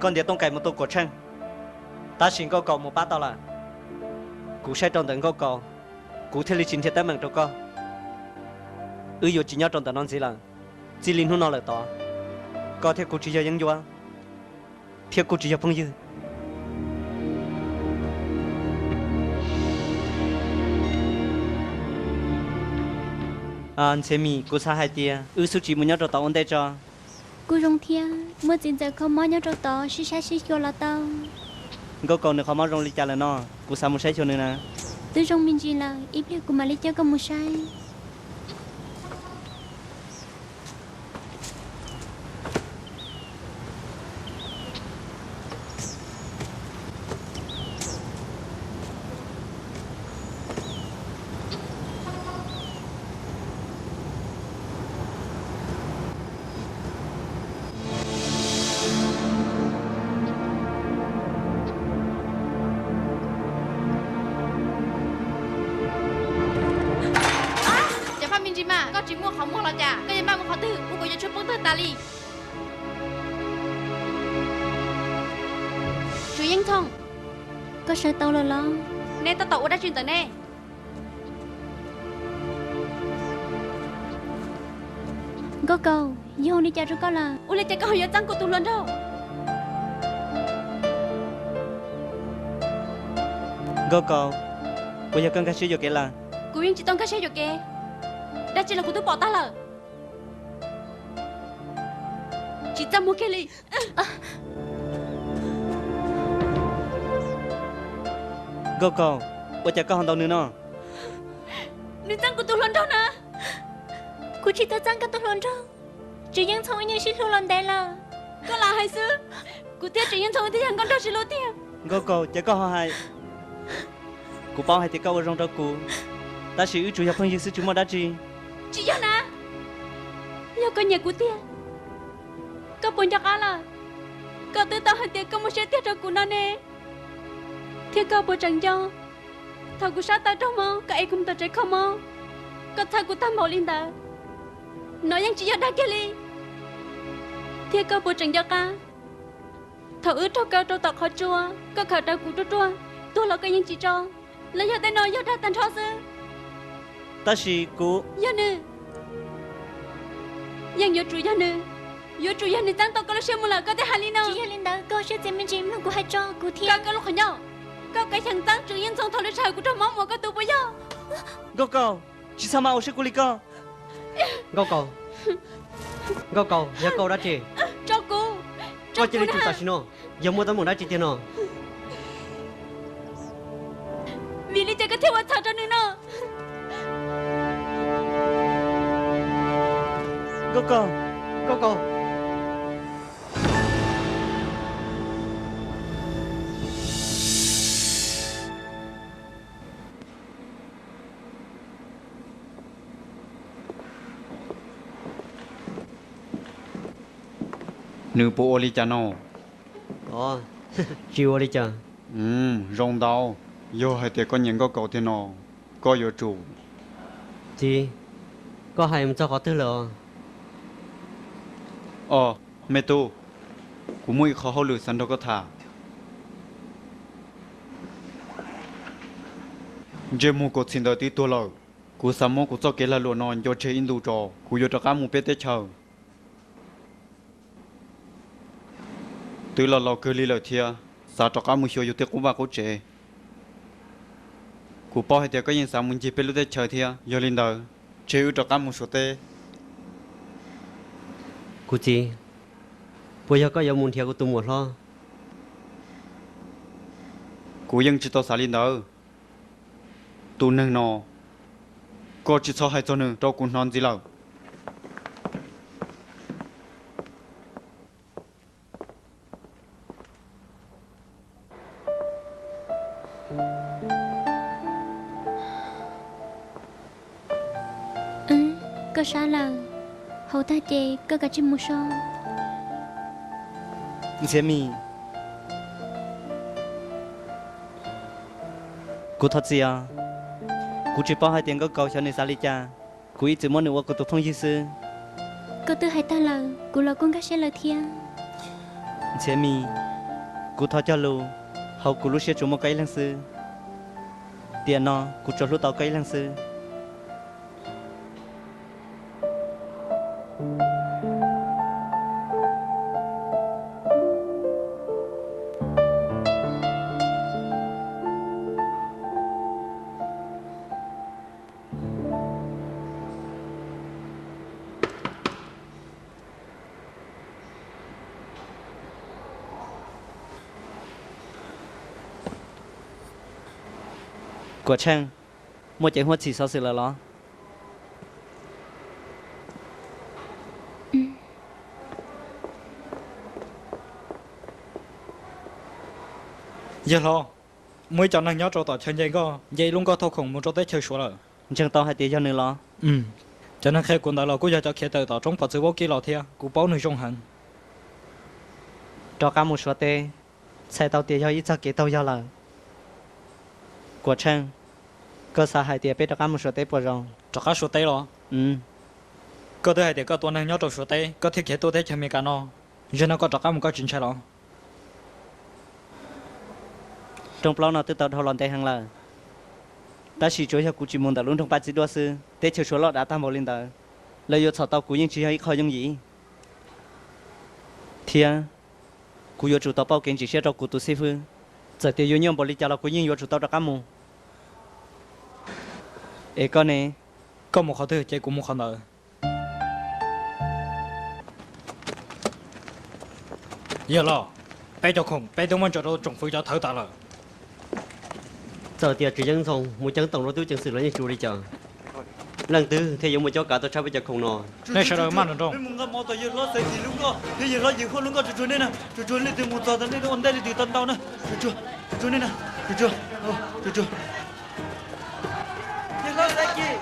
Koj ntiav Tooj Kaim mus tua Kuam Tsheej, tab sis Nkauj Kaus mus pab tau lawm. Kuv saib rau ntawm Nkauj Kaus, kuv thiaj li tsis nrhiav teeb meem rau koj. Wb yuav tsis nyob rau ntawm no ntxiv lawm. Txij li hnub no lawm tod, koj thiab kuv tsis yog yeeb ncuab, thiab kuj tsis yog phooj ywg. Ntxhiav Mis, kuv xav hais tias wb xub tsis mus nyob rau tod ua ntej tso. Kuj zoo thiab, muaj txiv ntxawm kho mob nyob rau tod sib saib sib xyuas los tau. Nkauj Kaus nws qhov mob zoo li cas lawm no? Kuv xav mus saib xyuas nws na. Twb zoo me ntsis lawm, ib pliag kuv mam li coj koj mus saib. Cov Faj Me Ntsis mas, koj tsis muaj qhov muag los cas? Koj yuav npaj mus qhov twg? Ua kuv yuav tshuav poob tawg tas li. Tswv Yeej Txhooj, koj sawv tau lawm los? Neb tab tom ua dab tsi ntawm neb? Nkauj Kaus, yog ua li cas rau koj lawm? Ua li cas koj ho yuav txeeb kuv tus hluas nraug? Nkauj Kaus, puas yog koj nkag siab yuam kev lawm? Kuv yeej tsis tau nkag siab yuam kev. Dab tsi los kuv twb pom tag lawm. Tsis txaj muag kiag li. Nkauj Kaus, ua cas koj ho ntaus nws no? Nws txeeb kuv tus hluas nraug na. Kuv tsis tau txeeb koj tus hluas nraug. Tswv Yeej Txhooj wb yeej sib hlub los ntev lawm. Koj lam hais xwb, kuv thiab Tswv Yeej Txhooj wb twb yog nkauj nraug sib hlub tiag. Nkauj Kaus, cas koj ho hais? Kuv paub hais tias koj ua zoo rau kuv, tab sis wb tsuas yog phooj ywg xwb tsis muaj dab tsi. Tsis yog na, yog koj nyiam kuv tiag, koj puas nco qab lawm? Koj twb tau hais tias koj muaj siab tiag rau kuv no ne, thiab koj puas tseem nco thaum kuv sab taw raug mob koj ev kuv mus tom tsev kho mob, koj txhawb kuv tag npaum li ntawd? No yeej tsis yog dag kiag li. Thiab koj puas tseem nco qab thaum wb raug kaw rau tom qhov tsua, koj khawm rawv kuv ruaj ruaj, tuag los koj yeej tsis tso? Los yog tej no yog dag tag nrho xwb? Tab sis kuv, yog nws, yeej yuav tsum yog nws, yuav tsum yog nws txeeb tau koj lub siab mus lawm koj thiaj hais li no. Tsis yog li ntawd, koj siab txias me ntsis mloog kuv hais tso kuv thiab. Koj, koj lub qhov ncauj, koj kov yeej txeeb Tswv Yeej Txhooj thaum lub sij hawm kuv raug mob mus koj tus puas yog? Nkauj Kaus, tsis txhob mas ua siab kuv li koj. Nkauj Kaus, Nkauj Kaus, yog koj ua dab tsi? Tso kuv, koj cia li tsum tam sim no, yog muaj teeb meem dab tsi tiag no? Vim li cas koj thiaj ua txhaum rau nws no? Nkauj Kaus, Nkauj Kaus. Nws puas ua li cas no? Tsis ua li cas. Zoo ntau, yog hais tias koj nyiam Nkauj Kaus tiag no, koj yuav tsum. Txiv, koj hais mus txog qhov twg lawm os? Os, me tub, kuv muaj ib qho hauj lwm xav nrog koj tham. Ntsej muag kaus txhim ntawd twb tuag lawm. Kuv xav muab kuv txoj kev lag luam no nco tseg ib ntu tso, kuv yuav rov qab mus peb teb chaws. Twb los laus kawg li lawm thiab, xav rov qab mus xyuas yus tej qub vaj qub tsev. Kuv paub hais tias koj yeej xav mus ncig peb lub teb chaws thiab, yog li ntawd, tseg wb rov qab mus Suav teb. Kuv txiv, puas yog koj yuav mus nrhiav kuv tus muam hlob? Kuv yeej tsis tau xav li ntawd. Tus neeg no, koj tsis txhob hais txog nws rau kuv hnov ntxiv lawm. Koj sab lawm, haus tag ces koj kav tsij mus so. Ntxhiav Mis, kuv thov txim os. Kuv tsis paub hais tias Nkauj Kaus xyov nws xav li cas, kuv ib txwm muab nws ua kuv tus phooj ywg xwb. Koj twb hais tag lawm, kuv los kuj nkag siab lawm thiab. Ntxhiav Mis, Kuv thov cog lus, hauv kuv lub siab tsuas muaj koj ib leeg xwb. Tiam no kuv tsuas hlub tau koj ib leeg xwb. Kuam Tsheej, muaj cev huab txhim xov xwm lawm los? Yawg hlob, muaj ib co neeg nyob rau tom chaw nce nkoj, nce ib lub nkoj thauj khoom mus rau teb chaws Suav lawm. Ntseeg tau hais tias yog nws los? Cov neeg qhia kuv ntawd los kuj yog cov khiav tawm tom roob pov txwv vaub kib los thiab, kuv paub nws zoo heev. Rov qab mus Suav teb, txhais tau tias yog ib txoj kev taug yog lawm. Kuam Tsheej, koj xav hais tias peb rov qab mus Suav teb puas zoo? Rov qab Suav teb los? Koj twb hais tias koj tua neeg nyob rau Suav teb, koj thiaj khiav tuaj teb chaws Amelikas no. Zaum no koj rov qab mus koj tsis ntshai los? Rooj plaub no twb tau dhau los ntev heev lawm, tab sis tsuas yog kuv tsis mus ntawm lub nroog Paj Txiv Duaj xwb, teb chaws Suav loj dav tag npaum li ntawd, lawv yuav txhom tau kuv yeej tsis yog ib qho yooj yim. Thiab kuv yuav tsum tau pauj kev ntsim siab rau kuv tus xib fwb. Txawm tias yuav nyuaj npaum li cas los kuv yeej yuav tsum tau rov qab mus. Es koj ne? Koj mus qhov twg ces kuv mus qhov ntawd. Yawg los, peb cov khoom peb twb muab ntsaws rau tsoom fwv cov thawv tas lawm. Txawm tias Tswv Yeej Ntxoo mus ceeb toom rau tub ceev xwm los yeej tsis ua li cas. Leej twg thiaj yuav muaj cuab kav tuaj tshawb peb cov khoom no? Nej sawv daws maj nroos nroos. Peb mus nqa mov tom yawg hlob Xaiv Kis lub nkoj thiab yawg hlob Yim Huaj lub nkoj tsuag tsuag nej na, tsuag tsuag leej twg mus txog ntawd nej twb ua ntej leej twg tau ntau na, tsuag tsuag, tsuag tsuag nej na, tsuag tsuag, tsuag tsuag. Yawg hlob Xaiv Kis,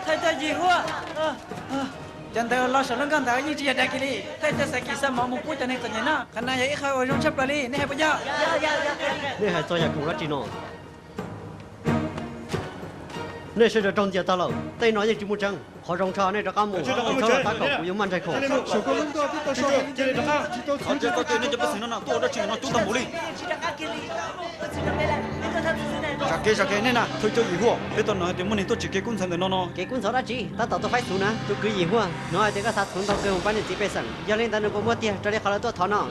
thawj coj Yim Huaj, cov ntawd los saum lub nkoj ntawd yeej tsis yog dag kiag li. Thawj coj Xaiv Kis xa mov mus pub cov neeg txom nyem noj, qhov no yog ib qho uas zoo tshaj plaws li, nej hais puas yog? Nej hais txog yam khoom dab tsi no? Nej sawv daws raug ntxias tag lawm, tej no yeej tsis muaj tseeb. Qhov zoo tshaj nej rov qab mus, txhob los tab kaum kuv yuav maj ntsais khoom. Zam kev zam kev nej na, thawj coj Yim Huaj, peb tau hnov hais tias muaj neeg tuaj tsim kev kub ntxhov ntawm no no. Kev kub ntxhov dab tsi, tab tom tuaj faib xuv na. Tus kwv Yim Huaj, hnov hais tias koj xa txhuv ntau kawg mus pab niam txiv pej xeem, yog li ntawd nws puas muaj tiag raws li qhov lawv tuaj thov no?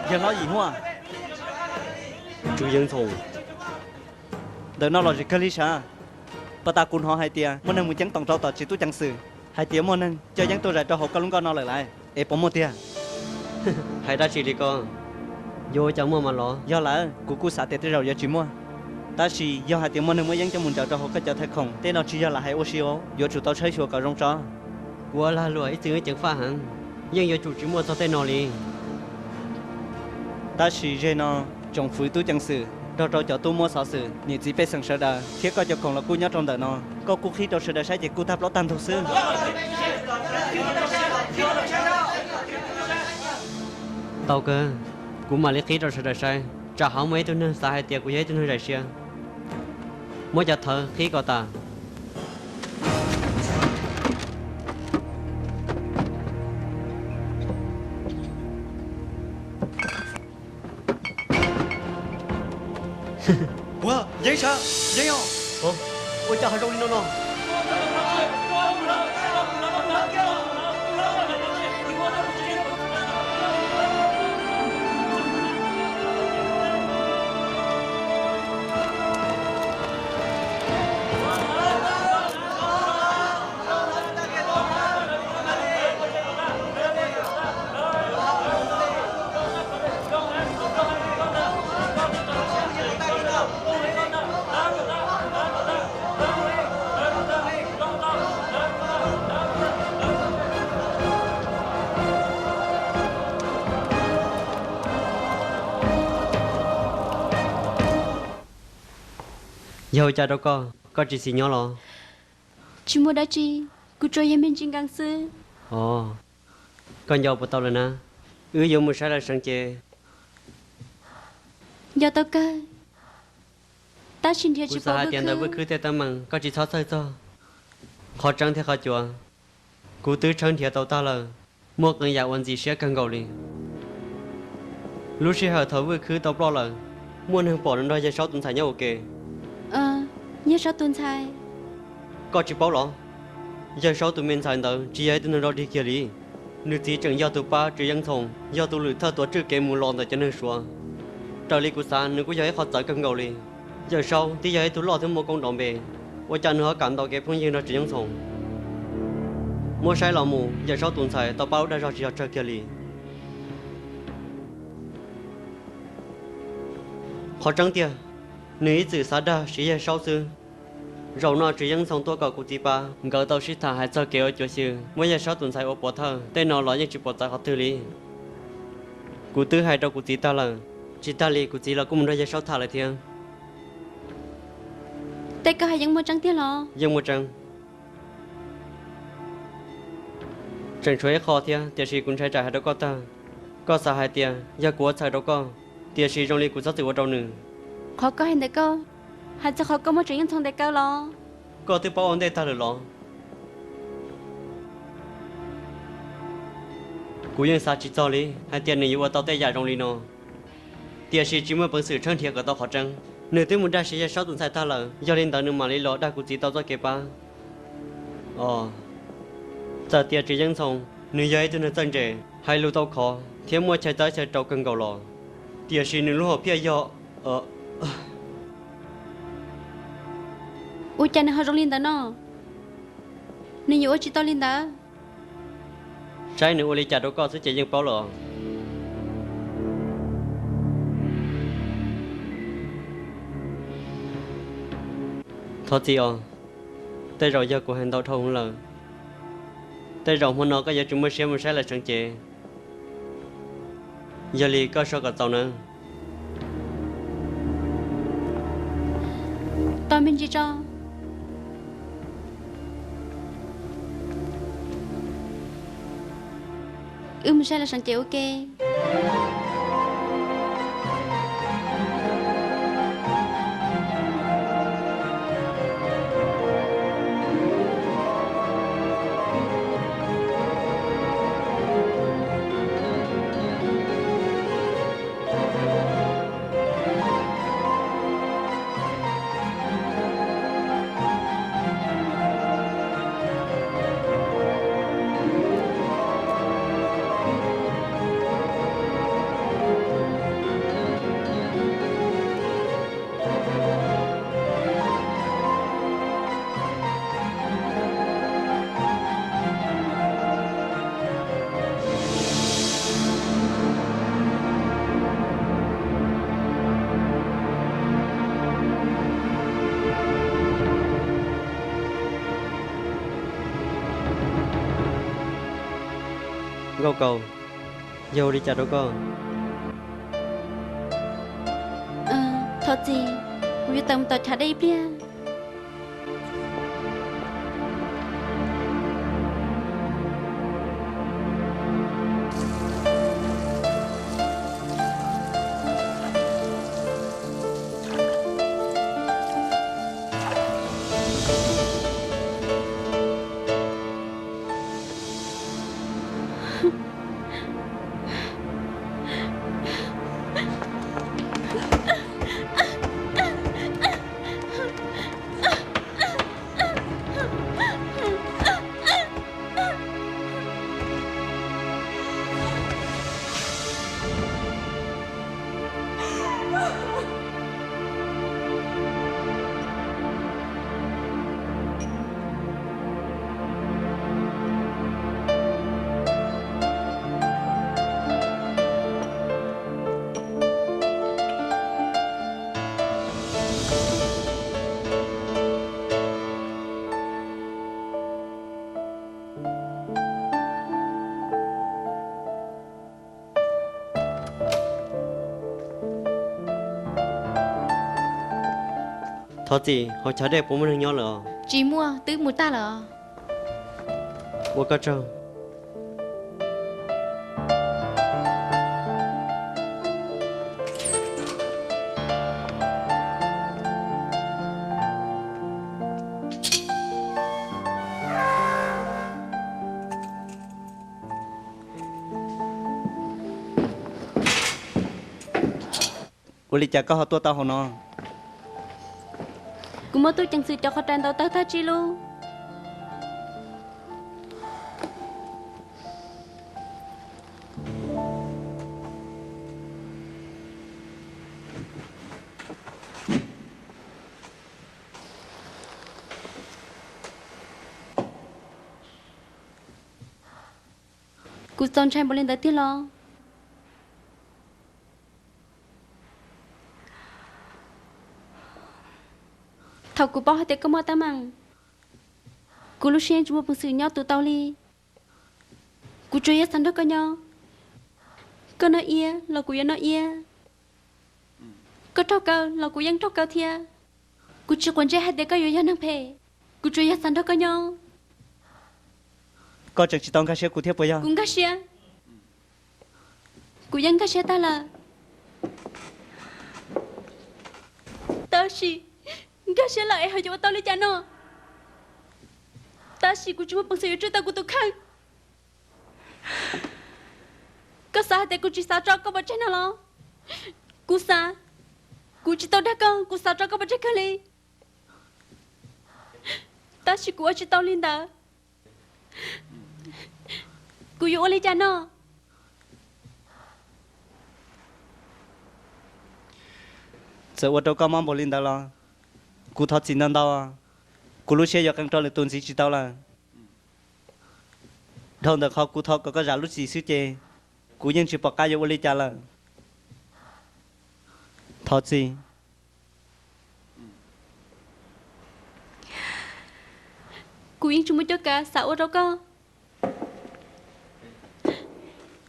Yawg hlob Yim Huaj, Tswv Yeej Ntxoo, ntawm no los zim kawg li sav. Pas tas kuv hnov hais tias muaj neeg mus ceeb toom rau tom tsev tub ceev xwm, hais tias muaj neeg coj yeeb tuaj zais rau hauv koj lub nkoj no lawm lauj, es puas muaj tiag? Hais dab tsi li koj? Yuav ua cas muaj mas los? Yog lawm, kuv kuj xav tias tej zaum yuav tsis muaj, tab sis yog hais tias muaj neeg muab yeeb coj mus ntsaws rau hauv koj cov thawj khoom, tej no tsis yog lam hais ua si os, yuav tsum tau saib xyuas kom zoo tso. Kuv ua lag luam ib txwm ib ceev faj heev, yeej yuav tsum tsis muaj txog tej no li. Tab sis zeg no, tsoom fwv tub ceev xwm nrog rau cov tub muab xov xwm, niam txiv pej xeem sawv daws thiab koj cov khoom los kuj nyob rau ntawm no, koj kuj qhib rau sawv daws saib ces kuj tag plaub tag ntug xwb. Tau kawg, kuv mam li qhib rau sawv daws saib, tsam ho muaj ib tug neeg xav hais tias kuv yog ib tug neeg zais siab. Muab cov thawv qhib kom tas. Ua, yeeb sav, yeeb os. Ua cas ho zoo li no no? Yog ua cas rau koj, koj tsis xis nyob los? Tsis muaj dab tsi, kuv tsuas yog me ntsis nkees xwb. Os, koj nco puas tau lawm na? Wb yuav mus saib lawv seev ces. Nco tau kawg, tab sis nrhiav tsis pom. Kuv xav hais tias ntawm Vwj Khwb tej teeb meem koj tsis txhob txhawj txog. Qhov tseeb thiab qhov cuav, Kuv twb tshawb nrhiav tau tag lawm, muaj qee yam uas ntxim siab kawg nkaus li. Lub sij hawm thaum Vwj Khwb tau ploj lawm, muaj neeg pom nws nrog Yawg Saub tus ntxhais nyob ua ke. Yawg Saub tus ntxhais. Koj tsis paub los? Yawg Saub tus me ntxhais ntawd tsis yog ib tug neeg dog dig kiag li. Nws txiv tseem yog tus pab Tswv Yeej Ntxhoo, yog tus lwm thawj tuav tswj kev mus los ntawm cov neeg Suav. Raws li kuv xav nws kuj yog ib qho txawv kawg nkaus li. Yawg Saub twb yog ib tug loj thiab muaj koob nrov npe, ua cas nws ho kam ntaus kev phooj ywg nrog Tswv Yeej Ntxhoo? Muab saib los mus Yawg Saub tus ntxhais tau pab lub dag zog tsis yog tsawg kiag li. Qhov tseeb tiag, nws ib txwm xav dag siv Yawg Saub xwb. Zaum no Tswv Yeej Ntxhoo tuaj kom kuv txiv pab, nkawd tau sib tham hais txog kev ua cuav xyw muab Yawg Saub tus ntxhais ua pov thawj, tej no los yeej tsis pom txawv qhov twg li. Kuv twb hais rau kuv txiv tag lawm, tsis tag li kuv txiv los kuj mus nrog Yawg Saub tham lawm thiab. Tej koj hais yeej muaj tseeb tiag los? Yeej muaj tseeb. Tseem tshuav ib qho thiab, tiam sis kuv ntshai tsam hais rau koj tag, koj xav hais tias yog kuv ua txhawm rau koj, tiam sis zoo li kuv txhob txwm ua rau nws. Qhov koj hais ntawd koj hais txog qhov koj muab Tswv Yeej Ntxhoo ntes kaw los? Koj twb paub ua ntej tag lawm los? Kuv yeej xav tsis txog li hais tias nws yuav ua tau tej yam zoo li no. Tiam sis tsis muaj peev xwm tshawb nrhiav kom tau qhov tseeb. Nws twb mus dag siv Yawg Saub tus ntxhais tag lawm, yog li ntawd nws mam li los dag kuv txiv tau txoj kev pab. Os, txawm tias Tswv Yeej Ntxhoo nws yog ib tug neeg txawj ntse, hais lus tau khov thiab muaj chaw txawb chaw rau kawg nkaus los, tiam sis nws lub hom phiaj yog... Ua cas nws ho zoo li ntawd no? Nws yuav ua tsis tau li ntawd. Saib nws ua li cas rau koj xwb ces yeej paub lawm. Thov txim os, tej zaum yog kuv hais ntau dhau lawm. Tej zaum hmo no koj yuav tsis muaj siab mus saib Lam Seev Cev. Yog li koj soj kom txaus nawb. Tos me ntsis tso. Wb mus saib Lam Seev Cev ua ke. Nkauj Kaus, yog ua li cas rau koj? Thov txim, kuv yuav tawm mus tom chav dej ib pliag. Thov txim, hauv chav dej puas muaj neeg nyob lawm os? Tsis muaj, twb mus tag lawm. Ua koj tsaug. Ua li cas koj ho tuaj tau hauv no? Kuv muab tub ceev xwm cov qhov rais ntaus tawg tag tsib lub. Kuv txaus ntshai npaum li ntawd tiag los? Thaum kuv paub hais tias koj muaj teeb meem, kuv lub siab tsis muaj peev xwm nyob tus tau li. Kuv tsuas yog xav nrog koj nyob. Koj noj iab los kuv yuav noj iab, koj raug kaw los kuv yeej raug kaw thiab. Kuv tsis quav ntsej hais tias koj yuav yog neeg phem, kuv tsuas yog xav nrog koj nyob. Koj tseem tsis tau nkag siab kuv thiab puas yog? Kuv nkag siab. Kuv yeej nkag siab tag lawm. Tab sis nkag siab lawm es ho yuav ua tau li cas no? Tab sis kuv tsis muaj peev xwm yuav tswj tau kuv tus kheej. Koj xav hais tias kuv tsis xav tso koj pov tseg no los? Kuv xav. Kuv tsis tau dag koj, kuv xav tso koj pov tseg kawg li. Tab sis kuv ua tsis tau li ntawd. Kuv yuav ua li cas no? Txawm ua rau koj mob npaum li ntawd los kuv thov txim ntau ntau. Kuv lub siab yuav qee rau lwm tus ntxiv tsis tau lawm. Dhau ntawm qhov kuv thov kom koj zam lub txim xwb ces kuv yeej tsis pom qab yuav ua li cas lawm. Thov txim. Kuv yeej tsis muaj cuab kav xav ua rau koj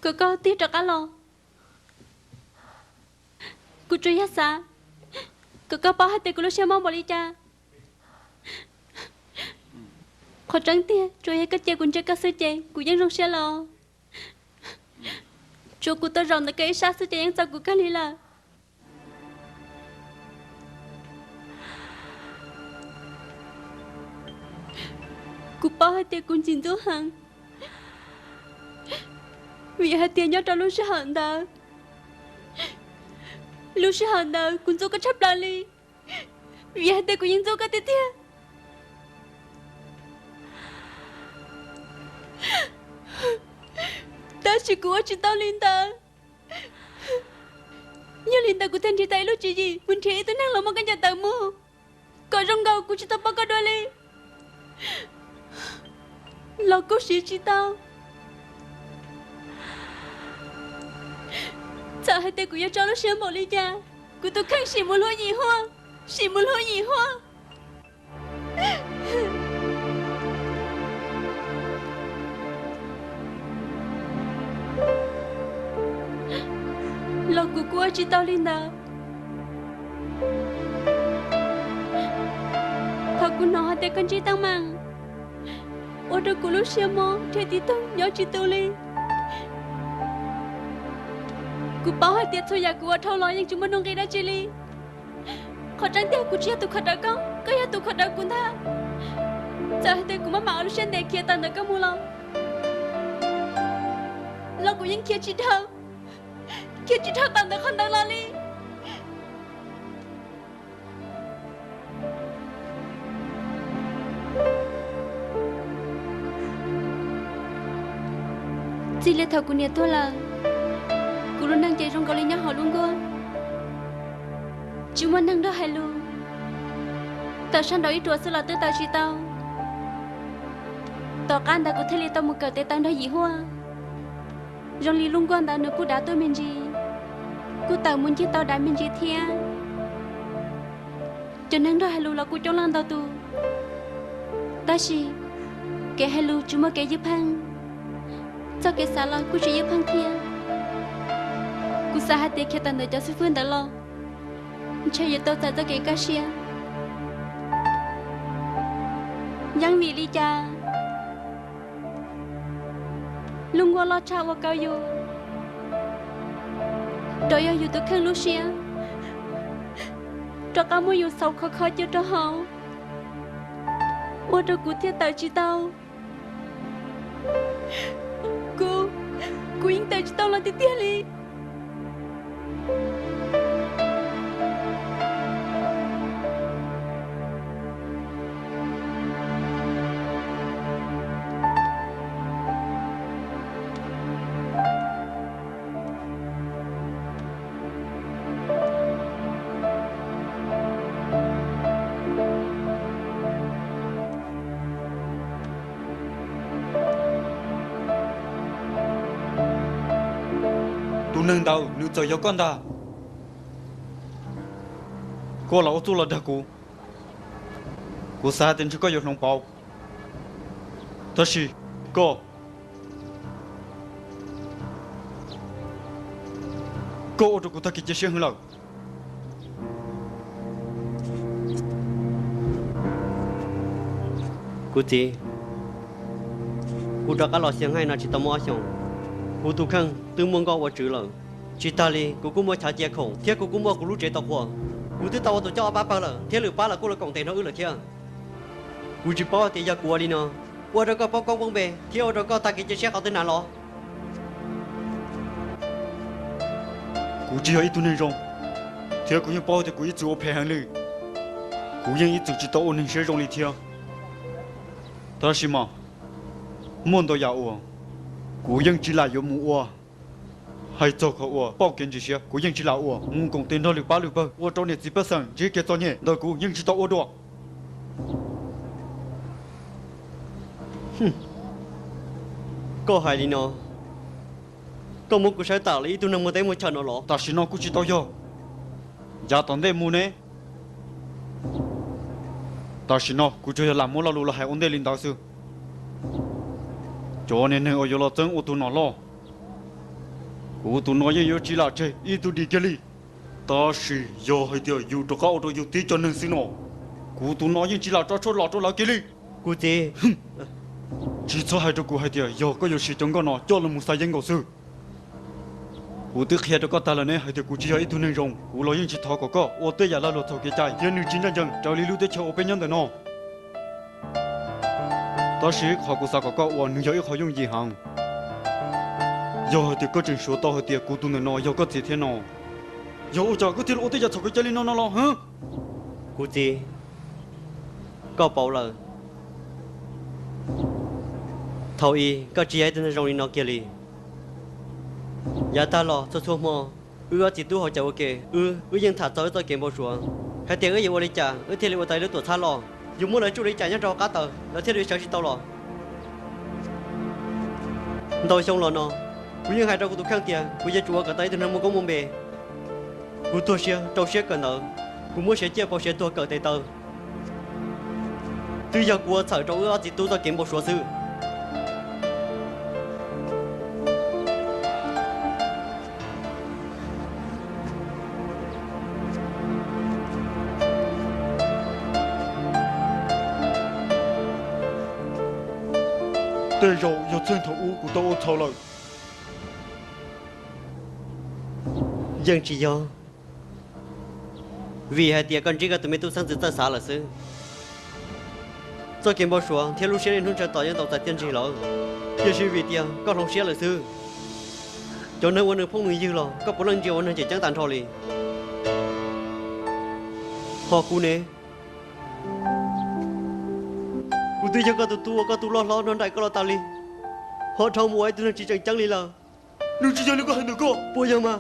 kom koj tig rov qab los. Kuv tsuas yog xav kom koj paub hais tias kuv lub siab mob npaum li cas. Qhov tseeb tiag tsuas yog koj cia kuv ntsia koj xwb ces kuv yeej zoo siab lawm. Tsuas kuv tau zaum ntawm koj ib sab xwb ces yeej txaus kuv kawg li lawm. Kuv paub hais tias kuv ntxim ntxub heev, vim hais tias nyob rau lub sij hawm ntawd, lub sij hawm ntawd kuv ntxub koj tshaj plaws li, vim hais tias kuv yeej ntxub koj tiag tiag. Tab sis kuv ua tsis tau li ntawd. Yog li ntawd kuv thiaj nrhiav tau ib lub tswv yim mus nrhiav ib tug neeg los muab koj ncaws tawm mus kom zoo nkaus kuv tsis tau paub koj dua li. Los kuj siv tsis tau. Txawm hais tias kuv yuav tso lub siab npaum li cas, kuv tus kheej sim mus hlub Yim Huaj, sim mus hlub Yim Huaj. Los kuv kuj ua tsis tau li ntawd. Thaum kuv hnov hais tias koj ntsib teeb meem, ua rau kuv lub siab mob nrhiav tiv toog nyob tsis tu li. Kuv paub hais tias txhua yam kuv ua dhau los yeej tsis muaj nuj nqis dab tsi li. Qhov tseeb tiag kuv tsis yog tus khuam dawm koj, koj yog tus khuam dawm kuv ntag. Txawm hais tias kuv maj mam ua lub siab ntev khiav tawm ntawm koj mus los, los kuv yeej khiav tsis dhau, khiav tsis dhau tawm ntawm qhov ntawd los li. Txij li thaum kuv niam tuag lawm, kuv lub neej ces zoo nkaus li nyob hauv lub nkuaj, tsis muaj neeg nrog hais lus. Tawm sab nraud ib ruam xwb los twb tawm tsis tau. Tom qab ntawd kuv thiaj li tau mus kawm tes taw nrog Yim Huaj. Zoo li lub nkuaj ntawd nws kuj dav tuaj me ntsis, kuj tawm mus ncig tau dav me ntsis thiab. Cov neeg nrog hais lus los kuj coob leej ntau tus, tab sis kev hais lus tsis muaj kev ywj pheej, txoj kev xav los kuj tsis ywj pheej thiab. Kuv xav hais tias khiav tawm ntawm cov xib fwb ntawd los, ntshe yuav tau txais txoj kev kaj siab. Yeej vim li cas lub nkuaj loj tshaj ua kaw yus, rau yog yus tus kheej lub siab rov qab muab yus xauv khov kho cia rau hauv, ua rau kuv thiaj tawm tsis tau. Kuv, kuv yeej tawm tsis tau los tiag tiag li. Tus neeg ntawd nws txawm yog koj ntag. Koj los ua txuj los dag kuv, kuv xav hais tias ntshe koj yuav hloov pauv. Tab sis koj, koj ua rau kuv tag kev cia siab heev lawm. Kuv txiv, kuv rov qab los Xia Haj no tsis tau muaj ob xyoos, kuv tus kheej twb muaj nkauj ua tswv lawm. Tsis tas li kuv kuj muaj chav cia khoom thiab kuv kuj muaj kuv lub tsev tau qhua. Kuv twb tau ua tus coj ob pab pawg lawm thiab lwm pab los kuj los koom tes nrog wb lawm thiab. Kuv tsis paub hais tias yog kuv ua li no ua rau koj poob koob poob npe thiab ua rau koj tag kev cia siab qhov twg na los. Kuv tsis yog ib tug neeg zoo, thiab kuv yeej paub tias kuv ib txwm ua phem heev li. Kuv yeej ib txwm tsis tau ua neeg siab zoo li thiab. Tab sis mas muaj ntau yam uas kuv yeej tsis lam yuav mus ua. Hais txog qhov uas pauj kev ntsis siab kuv yeej tsis lam ua, mus koom tes nrog lwm pab lwm pawg ua rau niam txiv pej xeem ntsib kev txom nyem ntawd kuv yeej tsis tau ua dua. Koj hais li no, koj muab kuv saib tas li ib tug neeg muaj teb muaj chaw no los? Tam sim no kuj tsis tau yog. Yav tom ntej mus ne, tam sim no kuv tsuas yog lam muab lo lus los hais ua ntej li ntawd xwb. Cov niag neeg uas yuav los txeeb ua tus nom loj, kuv tus no yeej yuav tsis lam tseg ib tug dim kiag li. Tab sis yog hais tias yus rov qab ua rau yus tib co neeg xwb no, kuv tus no yeej tsis lam tso tshuaj los rau lawv kiag li. Kuv txiv, tsis txhob hais rau kuv hais tias yog koj yuav siv cov nkauj no coj los mus xa yeeb nkaus xwb. Kuv twb qhia rau koj tag lawm ne hais tias kuv tsis yog ib tug neeg zoo, kuv los yeej tsis thov kom koj ua tej yam lag luam txhaum kev cai thiab nws tsis ncaj ncees raws li lub teb chaws uas peb nyob ntawm no. Tab sis qhov kuv xav kom koj ua nws yog ib qho yooj yim heev. Yog hais tias koj tseem suav tau hais tias kuv tus ntawm no yog koj txiv thiab no, yog ua cas koj thiaj li ua tej yam txhaum kev cai li no no los? Kuv txiv, koj paub lawm, thaum ub koj tsis yog ib tug neeg zoo li no kiag li. Yav tag los txhua txhua hmo, wb ob txiv tub hauv cav ua ke, wb, wb yeej tham txog wb txoj kev npau suav hais tias wb yuav ua li cas wb thiaj li ua tau ib lub tuam txhab loj, yuav muab lawv tsuj li cas nyob rau hauv qab taws lawv thiaj li sawv tsis tau los. Ntau xyoo los no, kuv yeej hais rau kuv tus kheej tias kuv yuav tsum ua kom tau ib tug neeg muaj koob muaj npe. Kuv tuag siab rau siab kawm ntawv, kuv muab siav ciaj pauv siav tuag kawm tes taw, twb yog kuv ua txhawm rau wb ob txiv tub txoj kev npau suav xwb. Tej zaum yog txheej thaum ub kuv tau ua txhaum lawm. Yeej tsis yog vim hais tias koj ntsib koj tus me tub xeeb ntxwv txawj xav lawm xwb. Txoj kev npau suav thiab lub siab niaj hnub ntshaw tos yeej tau txais txiaj ntsig lawm, tiam sis vim tias koj hloov siab lawm xwb. Cov neeg ua nws phooj nws ywg los koj puav leej ntsia ua neeg tseem ceeb tag nrho li. Ho kuv ne, kuv twb yog koj tus tub uas koj tu loj hlob nrog nraim koj los tas li, ho dhau mus ua ib tug neeg tsis tseem ceeb li lawm. Nws tsis yog li koj hais ntawm koj puas yog mas?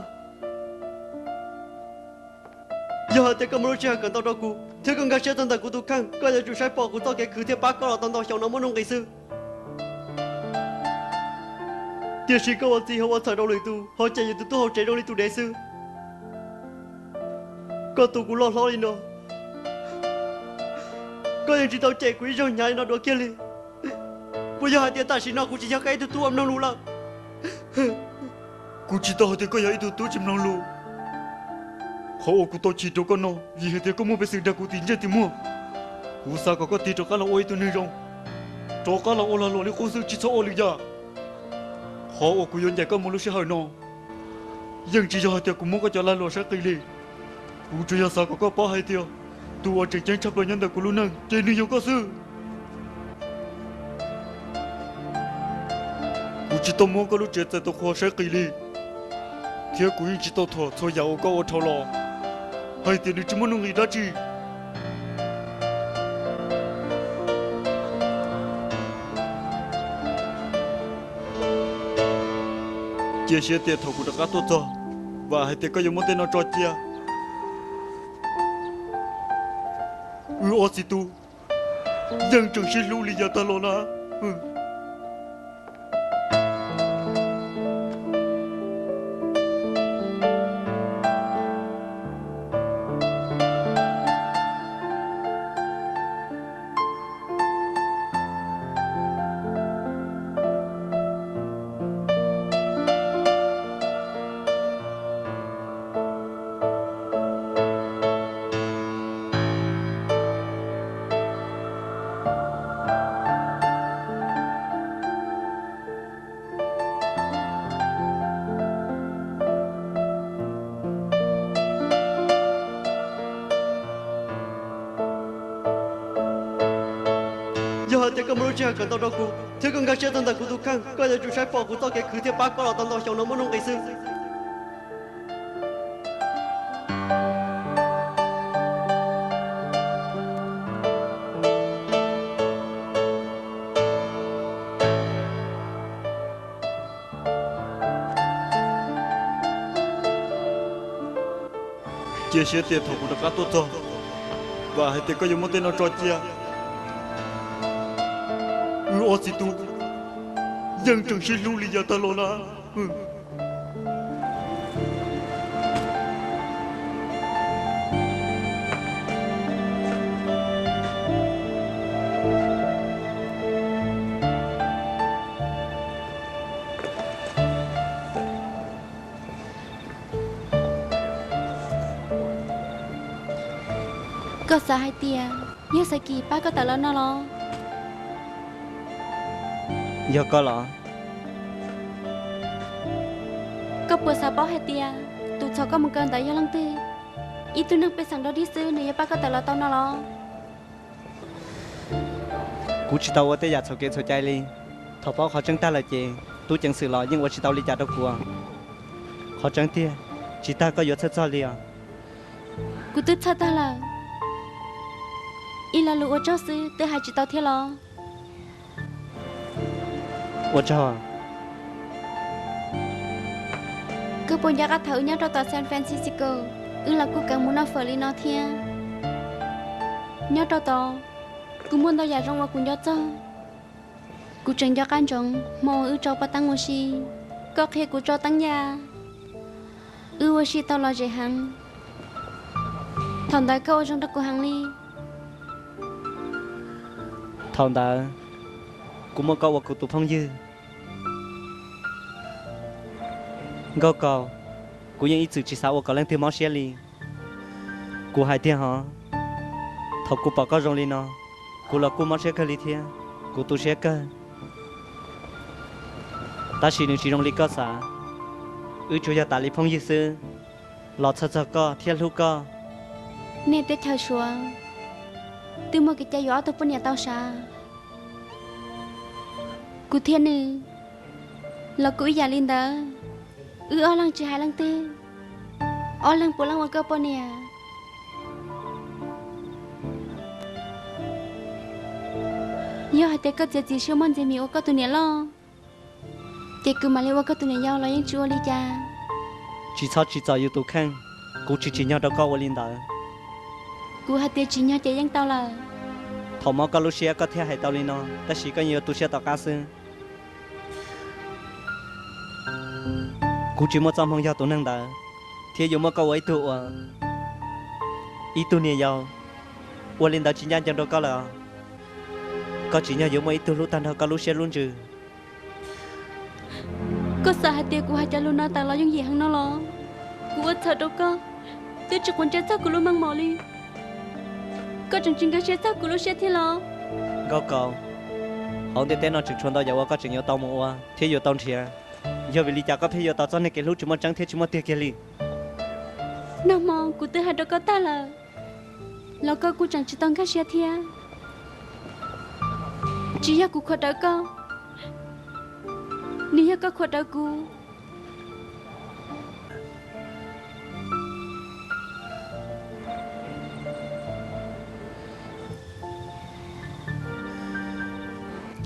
Yog hais tias koj muaj lub sij hawm kawm ntau rau kuv thiab koj nkag siab txog ntawm kuv tus kheej, koj yuav tsum saib pom kuv txoj kev khwv thiab pab koj los tau ntau xyoo no muaj nuj nqis xwb. Tiam sis koj ua txiv ho ua txhawm rau lwm tus, ho cem yus tus tub hauv tsev zoo li tus dev xwb. Koj tu kuv loj hlob li no, koj yeej tsis tau cem kuv ib zaug hnyav li no dua kiag li. Puas yog hais tias tam sim no kuv tsis yog koj ib tug tub uas mloog lus lawm? Kuv tsis tau hais tias koj yog ib tug tub tsis mloog lus. Qhov uas kuv tau chim rau koj no vim hais tias koj muaj peev xwm dag kuv tim ntsej tim muag. Kuv xav kom koj tig rov qab los ua ib tug neeg zoo, rov qab los ua lag luam li qub xwb tsis txhob ua lwm yam. Qhov uas kuv yuav ncaim koj mus lub sij hawm no yeej tsis yog hais tias kuv muab koj cov lag luam saib qis li. Kuv tsuas yog xav kom koj paub hais tias tus uas tseem ceeb tshaj plaws nyob ntawm kuv lub neej ces nws yog koj xwb. Kuv tsis tau muab koj lub tsev txais tus qhua saib qis li, thiab kuv yeej tsis tau thuam txhua yam uas koj ua dhau los hais tias nws tsis muaj nuj nqis dab tsi. Cia siab tias thaum kuv rov qab tuaj txog, vam hais tias koj yuav muab tej no tso cia. Wb ob txiv tub yeej tseem sib hlub li yav tag los na. tias koj muaj lub sij hawm kawm ntau rau kuv, thiab koj nkag siab tau ntawm kuv tus kheej, koj yuav tsum saib pom kuv txoj kev khwv thiab pab koj los tau ntau xyoo no muaj nuj nqis xwb. Cia siab tias thaum kuv rov qab tuaj txog, vam hais tias koj yuav muab tej no tso cia. Wb ob txiv tub yeej tseem sib hlub li yav tag los na. Koj xav hais tias yog Xaiv Kis pab koj tawm los no los? Yog koj los? Koj puas xav paub hais tias tus txhom koj mus kaw ntawd yog leej twg? Ib tug neeg pej xeem dog dig xwb nws yuav pab koj tawm los tau no los? Kuv tsis tau ua tej yam txhaum kev txhaum cai li. Thaum paub qhov tseeb tag lawm ces tub ceev xwm los yeej ua tsis tau li cas rau kuv. Qhov tseeb tiag, tsis tas koj yuav txhawj txog li os. Kuv twb txhawj tag lawm. Ib lo lus ua tsaug xwb twb hais tsis tau thiab los? Ua tsaug. Koj puas nco qab thaum wb nyob rau tom San Francisco, wb los kuj kheev mus noj fawm li no thiab? Nyob rau tod, kuv muaj ntau yam zoo uas kuv nco txog. Kuv tseem nco qab ntsoov hmo uas wb tso paj teeb ua si, koj qhia kuv tso teeb ya, wb ua si tau lom zem heev. Thaum ntawd koj ua zoo rau kuv heev li. Thaum ntawd, kuv muab koj ua kuv tus phooj ywg. Nkauj Kaus, kuv yeej ib txwm tsis xav ua kom leej twg mob siab li. Kuv hais tiag hov, thaum kuv pom koj zoo li no, kuv los kuj mob siab kawg li thiab, kuv tu siab kawg. Tab sis nws tsis zoo li koj xav, wb tsuas yog tas li phooj ywg xwb, los txhawj txog koj thiab hlub koj. Nej teb chaws Suav twb muaj kev cai yuav ob tug poj niam tau sav. Kuv thiab nws los kuj ib yam li ntawd, wb ob leeg tsis hais leej twg, ob leeg puav leej ua koj poj niam. Yog hais tias koj txiav txim siab muab Ntxhi Mis ua koj tus niam loj, ces kuv mam li ua koj tus niam yau los yeej tsis ua li cas. Tsis txhob tsim txom yus tus kheej, kuv tsis tsim nyog rau koj ua li ntawd. Kuv hais tias tsim nyog ces yeej tau lawm. Thaum mob koj lub siab koj thiaj hais tau li no, tab sis koj yeej yuav tu siab tom qab xwb. Kuv tsis muaj txoj hmoo yog tus neeg ntawd, thiab yuav muab koj ua ib tug uas, ib tug niam yau. Ua li ntawd tsis ncaj ncees rau koj lawm. Koj tsim nyog yuav muaj ib tug hlub tag nrho koj lub siab lub ntsws. Koj xav hais tias kuv hais cov lus no tas los yooj yim heev no los? Kuv ua txhaum rau koj, twb tsis quav ntsej txog kuv lub meej mom li. Koj tseem tsis nkag siab txog kuv lub siab thiab los? Nkauj Kaus, hauv ntiaj teb no tseem tshuav ntau yam uas koj tseem yuav tau mus ua thiab yuav tau nrhiav. Yog vim li cas koj pheej yuav tau txoj niag kev hlub tsis muaj tseeb thiab tsis muaj tiag kiag li? Nag hmo kuv twb hais rau koj tag lawm, los koj kuj tseem tsis tau nkag siab thiab. Tsis yog kuv khuam rawv koj, nws yog koj khuam rawv kuv.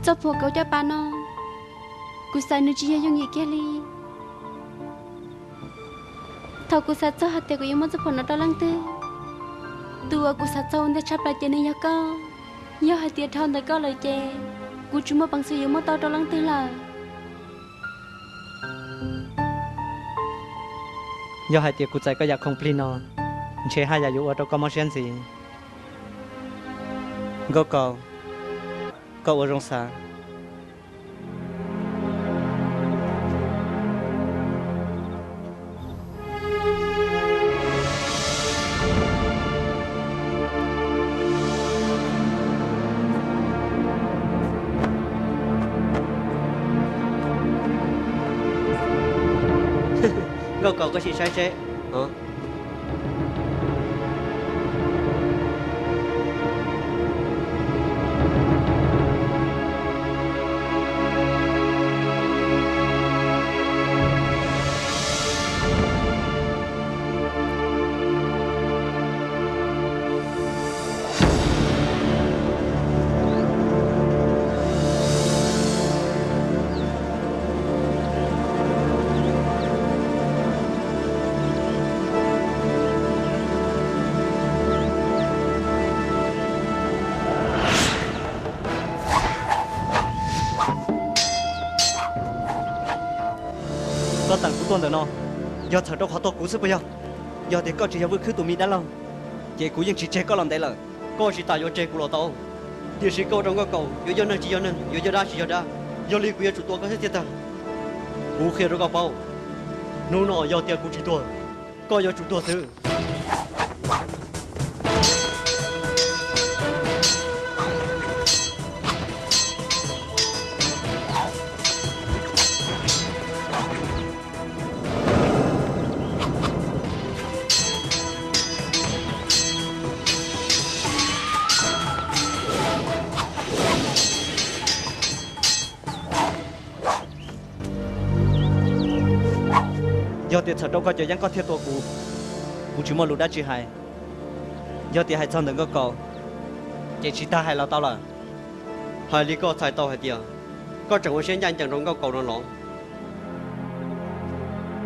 Txoj phuam kauv caj pas no, kuv xav nws tsis yog yooj yim kiag li. Thaum kuv xav txog hais tias kuv yuav muab txoj phuam no rau leej twg, tus uas kuv xav txog ua ntej tshaj plaws ces nws yog koj. Yog hais tias dhau ntawm koj lawm ces kuv tsis muaj peev xwm yuav muab tau rau leej twg lawm. Yog hais tias kuv txais koj yam khoom plig no, ntshe haj yam yuav ua rau koj mob siab ntxiv. Nkauj Kaus, koj ua zoo xav. Nkauj Kaus, koj sim saib seb. Hov, koj sim saib seb. Koj teem kuv tuaj ntawm no, yog txhawm rau qhov tuag kuv xwb puas yog? Yog tias koj tsis yog Vwj Khwb tus me dab laug, ces kuv yeej tsis tseg koj los ntev lawm. Koj tsis tas yuav tseg kuv los tau, tiam sis koj ua rau nkauj kaus yuav yog neeg tsis yog neeg, yuav yog dab tsis yog dab. Yog li kuv yuav tsum tua koj thiab thiaj tag. Kuv qhia rau koj paub, hnub no yog tias kuv tsis tuag, koj yuav tsum tuag xwb. Yog tias txhawm rau koj cov yeeb koj thiaj tua kuv, kuv tsis muaj lus dab tsi hais. Yog tias hais txog ntawm nkauj kaus, ces tsis tas hais los tau lawm. Hais li koj txhais tau hais tias koj tseem ua siab ncaj ncees rau nkauj kaus no los?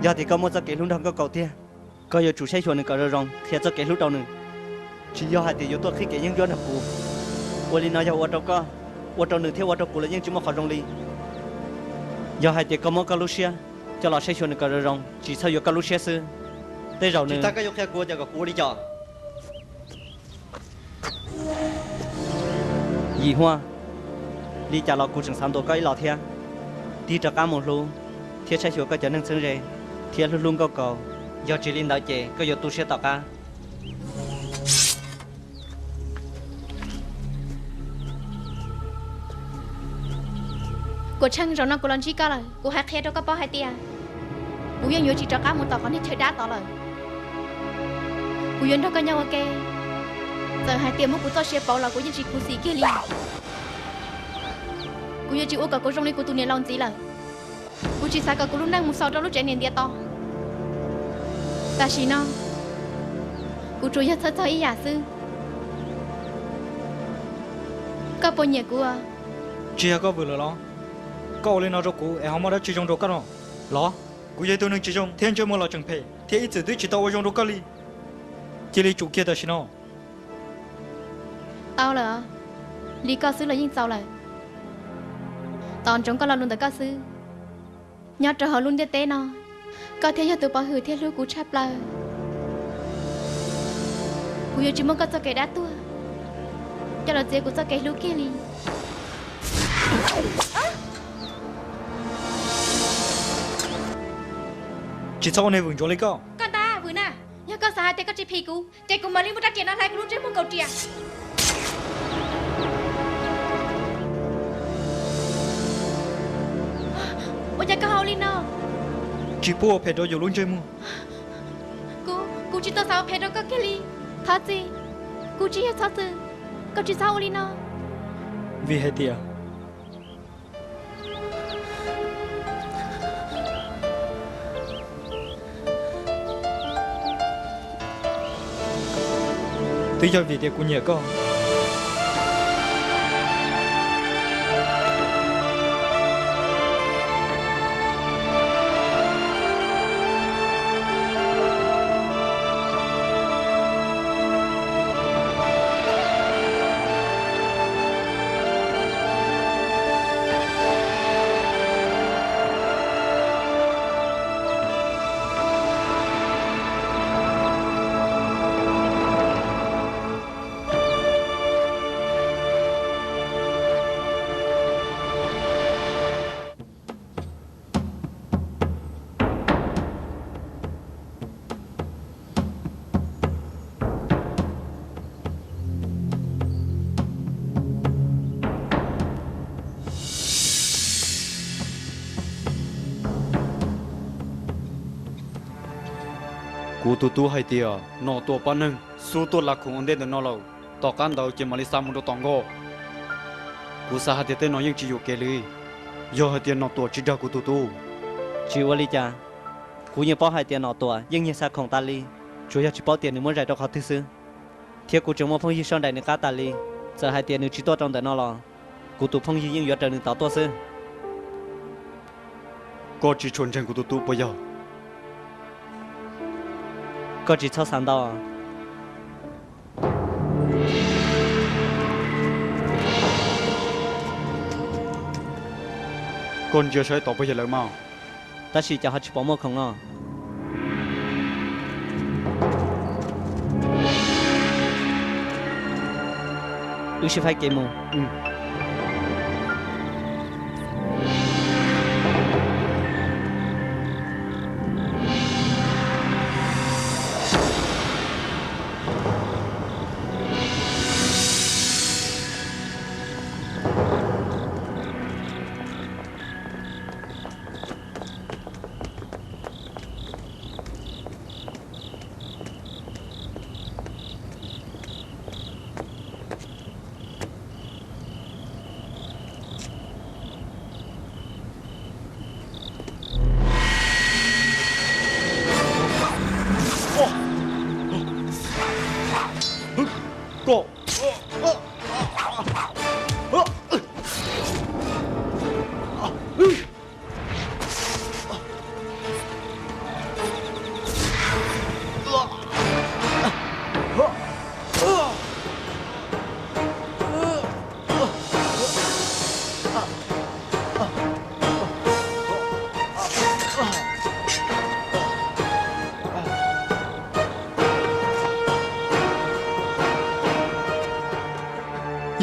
Yog tias koj muaj txoj kev hlub nrog nkauj kaus tiag, koj yuav tsum saib xyuas nws kom zoo zoo, qhia txoj kev hlub rau nws. Tsis yog hais tias yuav tuaj qhib kev yeeb ncuab nrog kuv. Ua li no yog ua rau koj, ua rau nws thiab ua rau kuv los yeej tsis muaj qhov zoo li. Yog hais tias koj muab koj lub siab coj los saib xyuas nws kom zoo zoo, tsis txhob yuav koj lub siab xwb, tej zaum nws... Tsis tas koj yuav qhia kuv tias kom kuv ua li cas? Yim Huaj, li cas los kuv tseem xav ntuas koj ib los thiab. Tig rov qab mus hlub thiab saib xyuas koj cov neeg txheeb ze thiab hlub hlub nkauj kaus. Yog tsis li ntawd ces koj yuav tu siab tom qab. Kuv Tsheej, zaum no kuv los ntsib koj lawm, kuv hais qhia rau koj paub hais tias kuv yeej yuav tsis rov qab mus tom qhov niag chaw dab tod lawm. Kuv yuav nrog koj nyob ua ke, txawm hais tias muab kuv txoj sia pauv los kuv yeej tsis khuv xim kiag li. Kuv yuav tsis ua kom kuv zoo li kuv tus niam laus ntxiv lawm. Kuv tsis xav kom kuv lub neej mus xaus rau lub tsev niam ntiav tod. Tam sim no kuv tsuas yog txhawj txog ib yam xwb. Koj puas nyiam kuv? Tsis yog koj vwm lawm los? Koj ua li no rau kuv es ho muaj dab tsi zoo rau koj no los? Kuv yog ib tug neeg tsis zoo thiab ntsej muag los tseem phem thiab ib txwm twb tsis tau ua zoo rau koj li. Cia li tsum kiag tam sim no. Tau lawm, li koj xwb los yeej txaus lawm. Tos ntsoov koj lo lus ntawm koj xwb. Nyob rau hauv lub ntiaj teb no, koj thiaj yog tus pov hwm thiab hlub kuv tshaj plaws. Kuv yuav tsis muab koj txoj kev dab tuag coj los txiav kuv txoj kev hlub kiag li. Tsis txhob ua neeg vwm ntsuav li koj. Koj ntag vwm na, yog koj xav hais tias koj tsis phim kuv ces kuv mam li muab rab riam no hlais kuv lub ntsej muag kaum riam. Ua cas koj ho ua li no? Tsis pub ua phem rau yus lub ntsej muag. Kuv, kuv tsis tau xav ua phem rau koj kiag li. Thov txim, kuv tsis yog txhob txwm, koj tsis txhob ua li no. Vim hais tias twb yog vim tias kuv nyiam koj. Kuv tus tub hais tias Nom Tuam pab neeg xub tuaj lav khoom ua ntej ntawm no lawm, tom qab ntawd ces mam li xa mus rau tom nkoj. Kuv xav hais tias tej no yeej tsis yuam kev li, yog hais tias Nom Tuam tsis dag kuv tus tub. Tsis ua li cas, kuv yeej paub hais tias Nom Tuam yeej nyiag xa khoom tas li, tsuas yog tsis paub tias nws muab zais rau qhov twg xwb. Thiab kuv tseem muaj phooj ywg soj nraim nws qab tas li, txawm hais tias nws tsis tuaj rau ntawm no los kuv tus phooj ywg yeej yuav raws nws tod tuaj xwb. Koj tsis tshua ntseeg kuv tus tub puas yog? Koj tsis txhob xav ntau. Koj ntsia saib tod puas yog lawv mas? Tab sis cas ho tsis pom muaj khoom no. Wb sib faib kev mus.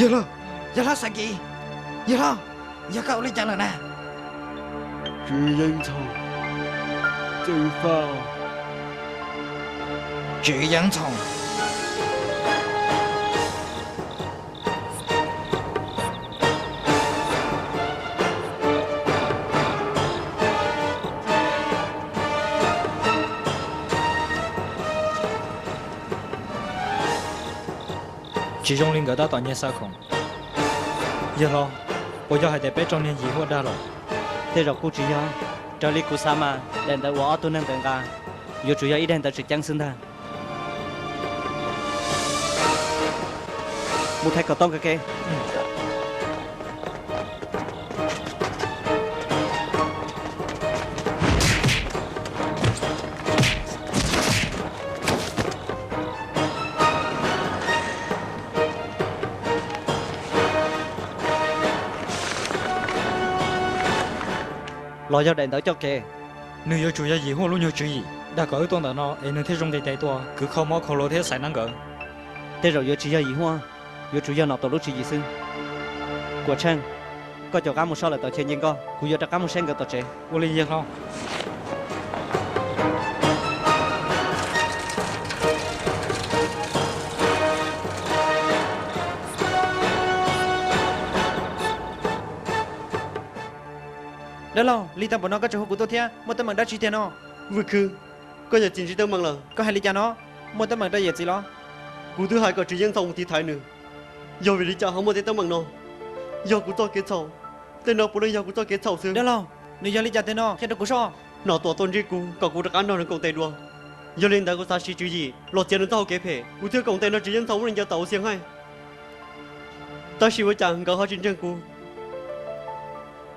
Yawg hlob, yawg hlob Xav Kis, yawg hlob, yog koj ua li cas lawm na? Tswv Yeeb Ntxhoo, Ceev Faj. Tswv Yeeb Ntxhoo. Tsis zoo li nkawd tab tom nyiag xa khoom. Yawg hlob, puas yog hais tias peb raug niag yim huaj dag lawm? Tej zaum kuj tsis yog. Raws li kuv xav mas daim ntawv uas ob tug neeg ntawd nqa yuav tsum yog ib daim ntawv tseem ceeb xwb ntag. Mus thaiv kom tau kawg ke. Los yog daim ntawv coj kev. Nws yuav tsum yog yim huaj lub nyuag tswv yim, dag kom wb tuaj ntawm no es nws thiaj zoo nqis tes tuaj kwv kho mob kho lus thiab xaiv neeb nkawd. Tej zaum yuav tsis yog yim huaj, yuav tsum yog Nom Tuam lub tswv yim xwb. Kuam Tsheej, koj caum qab mus soj lawm tom chaw nce nkoj, kuv yuav rov qab mus saib nkawd tom tsev. Ua li yawg hlob. Dab laug, li tau npaum no koj tseem hu kuv tuaj thiab, muaj teeb meem dab tsi tiag no? Vwj Khwb, koj yawm txiv ntsib teeb meem lawm. Koj hais li cas no? Muaj teeb meem rau yawm txiv los? Kuv twb hais kom Tswv Yeeb Ntxhoo mus tiv thaiv nws, yog vim li cas ho muaj tej teeb meem no? Yog kuv txoj kev txhaum, tej no puav leej yog kuv txoj kev txhaum xwb. Dab laug, nws yog li cas tiag no, qhia rau kuv soj. Nom Tuam tuaj ntsib kuv kom kuv rov qab nrog nws koom tes dua. Yog li ntawd kuv xav siv tswv yim los txiav nws txoj hau kev phem, kuv thiaj koom tes nrog Tswv Yeeb Ntxhoo muab nws ncaws tawm ua xiam haij. Tab sis ua cas nkawd ho tsis ntseeg kuv?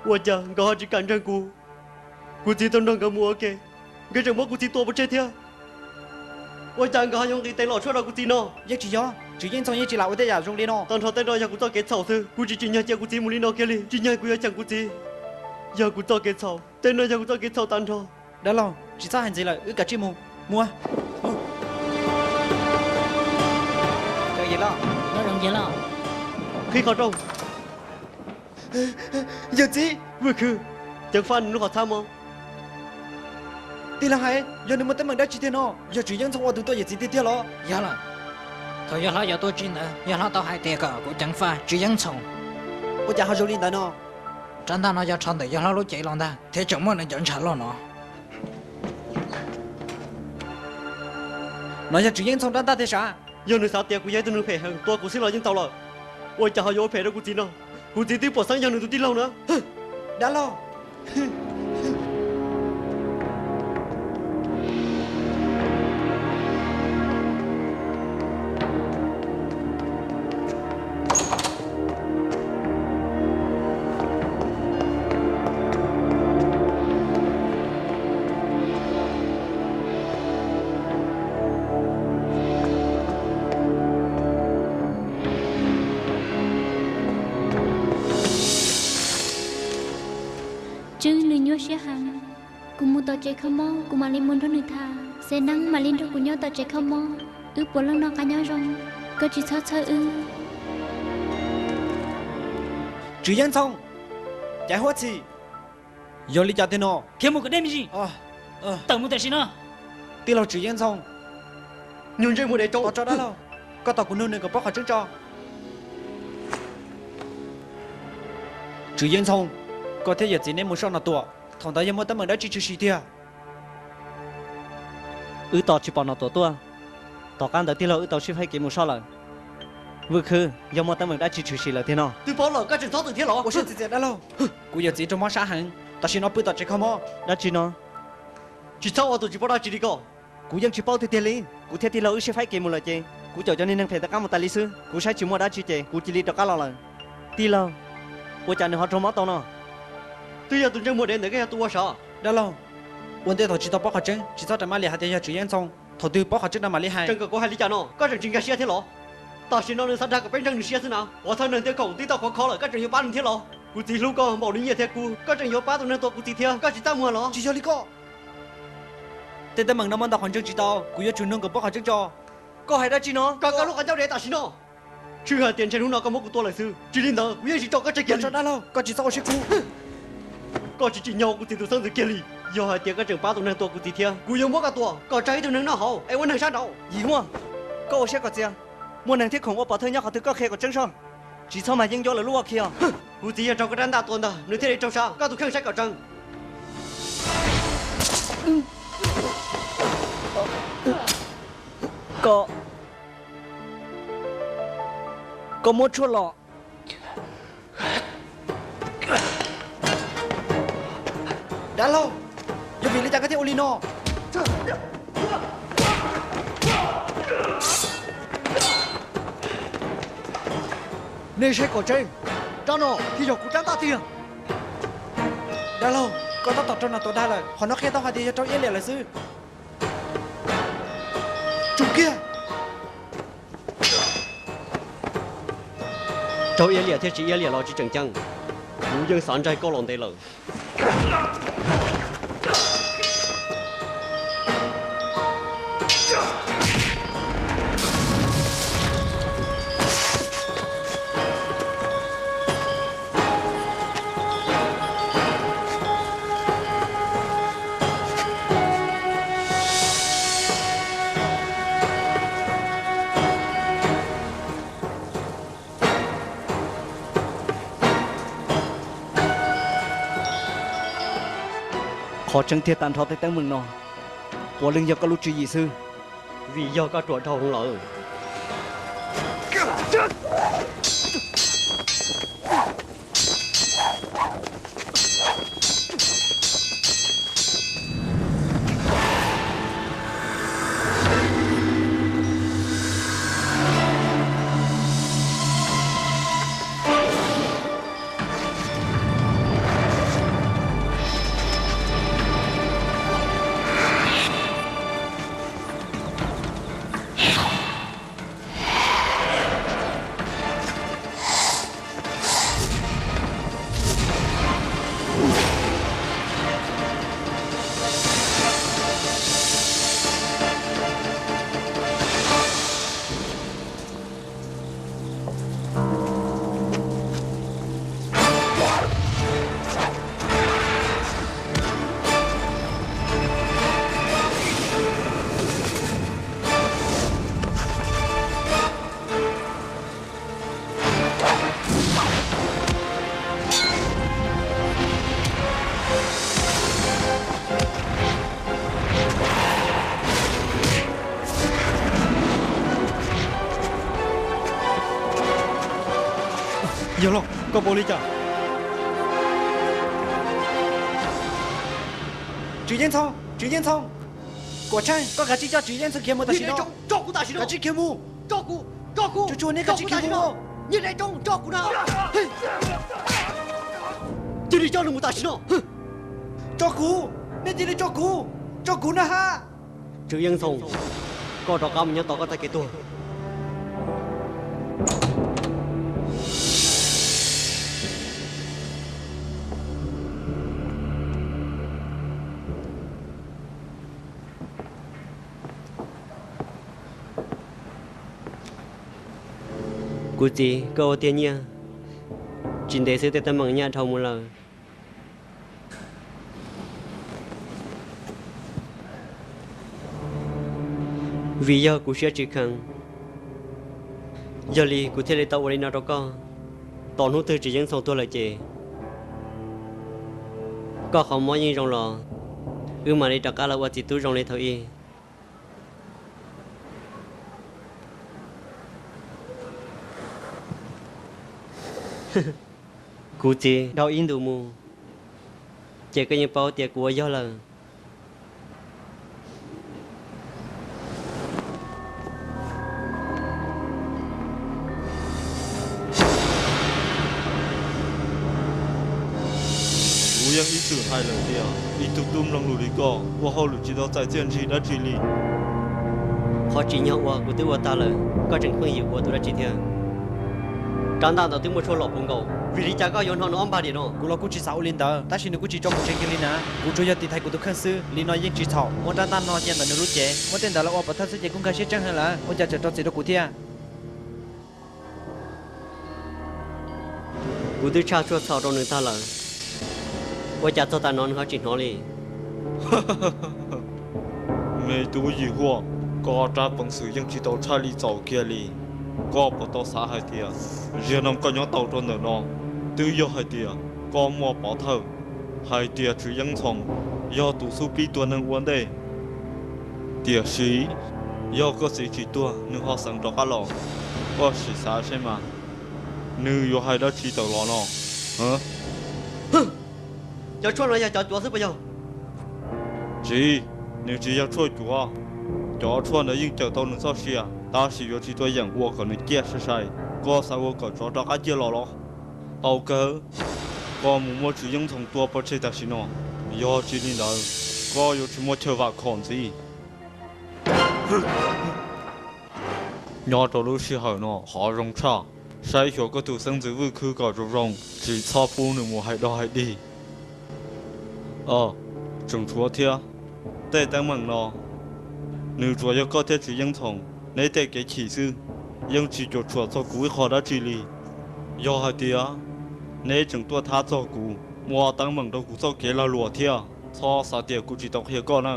Ua cas nkawd ho tsis kam ntseeg kuv? Kuv txiv tuaj nrog nkawd mus ua ke, nkawd tseem muab kuv txiv tua pov tseg thiab. Ua cas nkawd ho yuav nqis tes los tshuab rau kuv txiv no? Yeej tsis yog, Tswv Yeeb Ntxhoo yeej tsis lam ua tej yam zoo li no. Tag nrho tej no yog kuv txoj kev txhaum xwb, kuv tsis tsim nyog cia kuv txiv mus li no kiag li, tsis nyog kuv yuav cheem kuv txiv. Yog kuv txoj kev txhaum, tej no yog kuv txoj kev txhaum tag nrho. Dab laug, tsis txhob hais ntxiv lawm, wb kav tsij mus. Mus. Qhib qhov rooj. Yawm txiv. Vwj Khwb, ceev faj nws lub qhov txhab mog. Tij laug hais, yog nws muaj teeb meem dab tsi tiag no? Yog Tswv Yeeb Ntxhoo ua tus tuaj yawm txiv tiag tiag los? Yog lawm. Thaum yawg hlob yuav tuaj tsev ntawd, yawg hlob tau hais tias kom kuv ceev faj Tswv Yeeb Ntxhoo. Ua cas ho zoo li ntawd no? Rab ntaj no yog rho ntawm yawg hlob lub cev los ntag, thiab tseem muaj nws cov ntshav loj no. No yog Tswv Yeeb Ntxhoo rab ntaj tiag sav. Yog nws xav tias kuv yog ib tug neeg phem heev, tua kuv xwb los yeej tau lawm. Ua cas ho yuav ua phem rau kuv txiv no? Kuv txiv twb pom xeeb yog nws tus tij laug na. Dab laug. Tswb nws nyuaj siab heev. Kuv mus tom tsev kho mob, kuv mam li mus nrog nws tham. Xeev Neeb mam li nrog kuv nyob tom tsev kho mob. Wb puav leej noj qab nyob zoo, koj tsis txhob txhawj wb. Tswv Yeeb Ntxhoo, Caiv Huab Txhim, yog li cas tiag no? Khiav mus kom deb me ntsis. Tawm mus tam sim no. Tij laug Tswv Yeeb Ntxhoo, nyuag ntsej muag dev rau, tso dab laug, koj tos kuv nug nws kom paub qhov tseeb tso. Tswv Yeeb Ntxhoo, koj thiab yawm txiv neb mus soj Nom Tuam, thaum ntawd yog muaj teeb meem dab tsi tshwm sim tiag? Wb tos tsis pom Nom Tuam tuaj. Tom qab ntawd tij laug wb tau sib faib kev mus soj lawm. Vwj Khwb, yog muaj teeb meem dab tsi tshwm sim lawm tiag no? Twb paub lawm, koj tseem txhob twm thiab los? Ua siab txias txias dab laug, kuv yawm txiv raug mob sab heev, tam sim no pw tom tsev kho mob. Dab tsi no? Tsis txhob ua tus tsis paub dab tsi li koj. Kuv yeej tsis paub tiag tiag li. Kuv thiab tij laug wb sib faib kev mus lawm ces kuv caum cov niag neeg phem ntawd qab mus tas li xwb. Kuv saib tsis muaj dab tsi ces kuv cia li rov qab los lawm. Tij laug, ua cas nws ho raug mob tau no? Twb yog tus ntsej muag dev ntawd, koj yog tus ua sav. Dab laug, ua ntej thaum tsis tau paub qhov tseeb tsis txhob ras mab liam hais tias yog Tswv Yeeb Ntxhoo, thaum twg paub qhov tseeb rau mam li hais. Tseem kom kuv hais li cas no? Koj tseem tsis nkag siab thiab los? Tam sim no nws xav dag kom peb ntseeg nws siab xwb na. Qhov thawj neeg thiab khoom twb tau khov kho lawm, koj tseem yuav pab nws thiab los? Kuv txiv hlub koj npaum li nyiaj thiab kub, koj tseem yuav pab tus neeg tua kuv txiv thiab, koj tsis txaj muag los? Tsis yog li koj. Tej teeb meem no muaj ntau qhov ntseeg tsis tau, kuv yuav tsum nug kom paub qhov tseeb tso. Koj hais dab tsi no? Koj, koj lub qhov ncauj dev tam sim no. Tshwj hais tias ntshe hnub no koj muab kuv tua lawm xwb, tsis li ntawd kuv yeej tsis tso koj tseg kiag li. Dab laug, koj tsis txhob ua siab kub. Koj tsis tsim nyog ua kuv txiv tus xeeb ntxwv kiag li. Yog hais tias koj tseem pab tus neeg tua kuv txiv thiab, kuv yuav muab koj tua kom raug ib tug neeg noj haus es ua neeg sab nraud. Yim Muaj, koj ua siab kom txias. Muaj neeg thiab khoom ua pov thawj nyob qhov twg koj qhia kom tseeb soj. Tsis txhob mas yeeb ncuab lawv lub ua khi os. Kuv txiv yog raug koj rab ntaj tua ntag nws thiaj li raug sab, koj tus kheej saib kom tseeb. Koj, koj muab tshuaj los. Dab laug, yog vim li cas koj thiaj ua li no? Nej saib kom tseeb, rab no thiaj yog kuv rab ntaj tiag. Dab laug, koj tab tom raug Nom Tuam dag lawm, qhov no qhia tau hais tias yog raug iab liam lawm xwb. Tsum kiag. Raug iab liam thiab tsis iab liam los tsis tseem ceeb, kuv yeej xav ntsaig koj los ntev lawm. Qhov tseeb tiag tag nrho tej teeb meem no puav leej yog koj lub tswv yim xwb, vim yog koj ruam dhau hwv lawm. Yog los, koj puas ua li cas? Tswv Yeeb Ntxhoo, Tswv Yeeb Ntxhoo, Kuam Tsheej, koj kav tsij coj Tswv Yeeb Ntxhoo khiav mus tam sim no. Kav tsij khiav mus. Tso kuv tam sim no. Tsuag tsuag nej kav tsij khiav mus. Niag dej tsoo, tso kuv na. Cia li coj nws mus tam sim no. Tso kuv, nej cia li tso kuv, tso kuv na ha. Tswv Yeeb Ntxhoo, koj rov qab mus nyob tos koj txoj kev tuag. Kuv txiv, koj ua tiag nyiaj, tsis ntev xwb tej teeb meem nyaj dhau mus lawm. Vim yog kuv siab tsis kheev, yog li kuv thiaj li tau ua li no rau koj. Tos hnub twg Tswv Yeej Ntxhoo tuag lawm ces koj qhov mob yeej zoo los, wb mam li rov qab los ua txiv tub zoo li thaum ub. Kuv txiv, dhau ib ntus mus ces koj yeej paub tias kuv ua yog lawm. Kuv yeej ib txwm hais lawm tias ib tug tub mloog lus li koj ua hauj lwm tsis tau txais txiaj ntsig dab tsi li. Qhov tsim nyog uas kuv twb ua tag lawm, koj tseem pheej yuav ua tus dab tsi thiab? Rab ntaj ntawd twb muaj tshuaj lom puv nkaus, vim li cas koj yuav hno nws ob npag diam no? Kuv los kuj tsis xav ua li ntawd, tab sis nws kuj tsis tso kuv tseg kiag li na. Kuv tsuas yog tiv thaiv kuv tus kheej xwb, li no yeej tsis txhaum. Muab rab ntaj no cia ntawm nws lub cev, muab tej ntawd los ua pov thawj xwb ces kuj nkag siab tseeb heev lawm, ua cas tseem tso txim rau kuv thiab? Kuv twb tshaj tshuaj txhaum rau nws tag lawm, ua cas txog tav no nws ho tsis hnov li? Me tub yim huaj, koj rab peev xwm yeej tsis tau tshaj li txaus kiag li. Koj puas tau xav hais tias ziag no koj nyob tau rau ntawm no, twb yog hais tias koj muaj pov thawj hais tias Tswv Yeej Ntxhoo yog tus xub pib tua neeg ua ntej. Tiam sis yog koj txiv tsis tuag nws ho xeev rov qab los, koj sim xav seb mas nws yuav hais dab tsi tawm los no? Cov tshuaj no yog cov cuav xwb puas yog? Tsis, nws tsis yog tshuaj cuav. Cov tshuaj ntawd yeej cawm tau nws txoj sia, tab sis yuav tsis tuaj yeem ua kom nws ciaj sai sai. Koj xav ua kom tsov rov qab ciaj los los? Tau kawg, koj mus muab Tswv Yeej Ntxhoo tua pov tseg tam sim no, yog tsis li ntawd koj yuav tsis muaj chaw vam khom ntxiv. Nyob rau lub sij hawm no qhov zoo tshaj, saib xyuas koj tus xeeb ntxwv Vwj Khwb kom zoo zoo, tsis txhob pub nws mus hais dog hais dig. Tseem tshuav thiab, tej teeb meem no nws tsuas yog koj thiab Tswv Yeej Ntxhoo neb tej kev chim xwb, yeej tsis cuam tshuam txog kuv ib qho dab tsi li. Yog hais tias neb tseem tuaj thab txog kuv, muaj teeb meem rau kuv txoj kev lag luam thiab, txhob xav tias kuv tsis tau qhia koj na.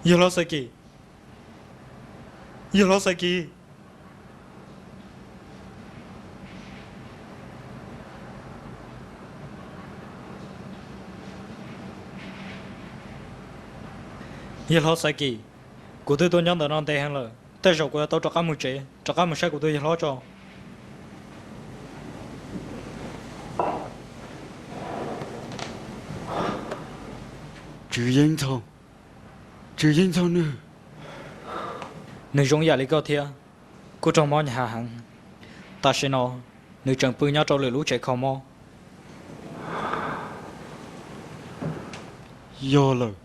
Yawg hlob Xaim Kis, yawg hlob Xaim Kis. Yawg hlob Xaim Kis, kuv twb tuaj nyob ntawm no ntev heev lawm, tej zaum kuv yuav tau rov qab mus tsev, rov qab mus saib kuv tus yawg hlob tso. Tswv Yeej Ntxhoo, Tswv Yeej Ntxhoo nws, nws zoo yam li koj thiab, kuj raug mob hnyav heev. Tam sim no nws tseem pw nyob rau lwm lub tsev kho mob. Yog lawm,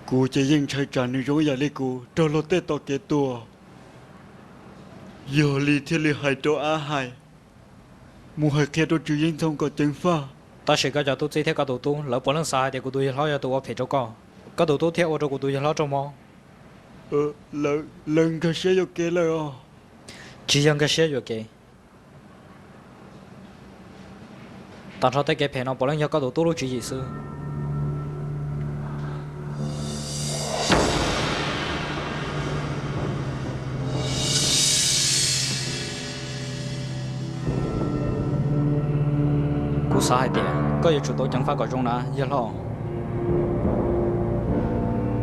kuv ces yeej ntshai tsam nws zoo yam li kuv raug luag tej tom kev tua. Yog li thiaj li hais rau Ab Hais mus hais qhia rau Tswv Yeej Ntxhoo kom ceev faj. Tab sis koj cov tub txib thiab koj tus tub lawv puav leej xav hais tias kuv tus yawg hlob yog tus ua phem rau koj. Koj tus tub thiaj ua rau kuv tus yawg hlob raug mob. Lawv nkag siab yuam kev lawm os. Tsis yog nkag siab yuam kev, Tag nrho tej kev phem no puav leej yog koj tus tub lub tswv yim xwb. Kuv xav hais tias koj yuav tsum tau ceev faj kom zoo na yawg hlob.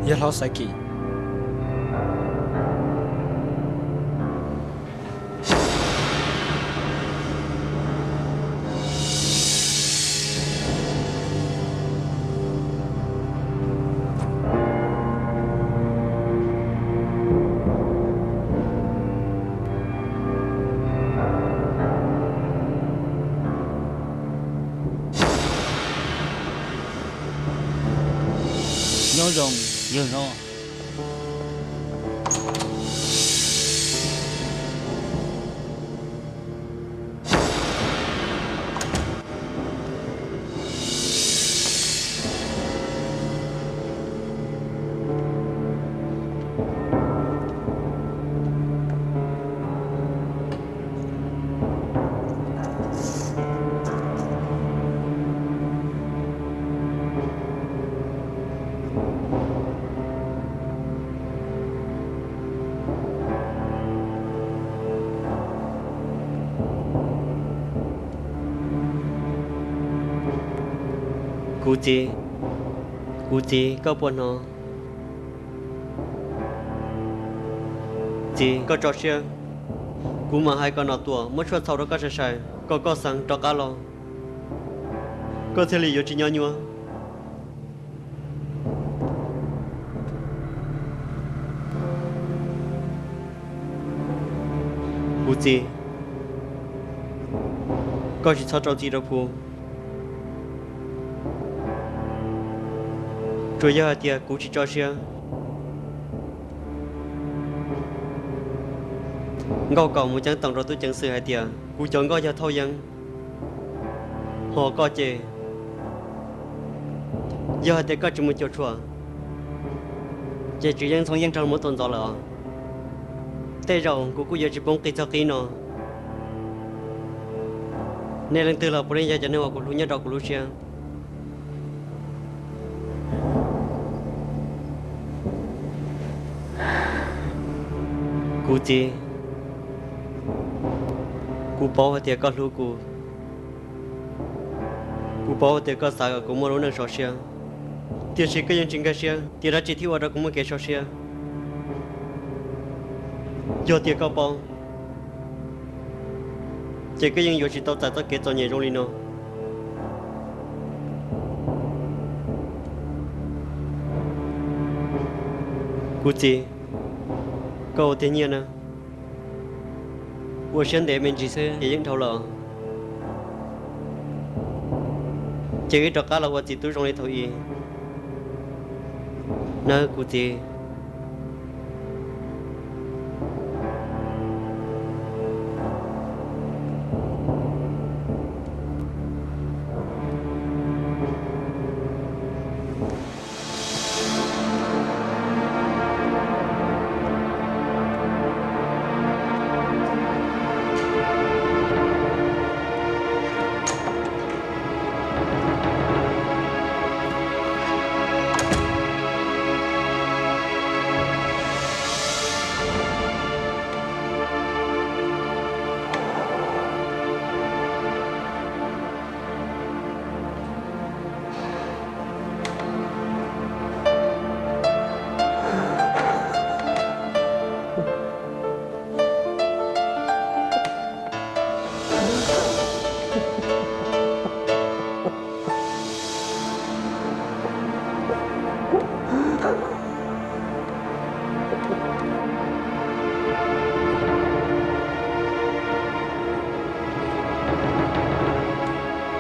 Yawg hlob Xaiv Kim. Nyob zoo yawg hlob. Kuv txiv, kuv txiv, koj puas hnov? Txiv, koj tso siab, kuv mam hais kom Nom Tuam muab tshuaj txhaum rau koj sai sai, kom koj xeev rov qab los, koj thiaj li yuav tsis nyob nyuaj. Kuv txiv, koj tsis txhob rau txim rau phu. Tsuas yog hais tias kuv tsis tso siab, Nkauj Kaus mus ceeb toom rau tub ceev xwm hais tias kuv cov nkoj yog thauj yeeb, ho koj ces yog hais tias koj tsis mus cuam tshuam, ces tswv yeeb ntxhoo yeej raug muab tua ntxov lawm os. Tej zaum kuv kuj yuav tsis poob qis txog qib no. Nej leej twg los puav leej yog cov neeg uas kuv hlub nyob rau kuv lub siab. Kuv txiv, kuv paub hais tias koj hlub kuv, kuv paub hais tias koj xav kom kuv muaj lub neej sov siab, tiam sis koj yeej tsis nkag siab tias dab tsi thiaj ua rau kuv muaj kev sov siab. Yog tias koj paub, ces koj yeej yuav tsis tau txais txoj kev txom nyem zoo li no. Kuv txiv, koj ua tiag nyiaj na, ua siab ntev me ntsis xwb ces yeej dhau lawm. Ces wb rov qab los ua txiv tub zoo li thaum ub nawb kuv txiv.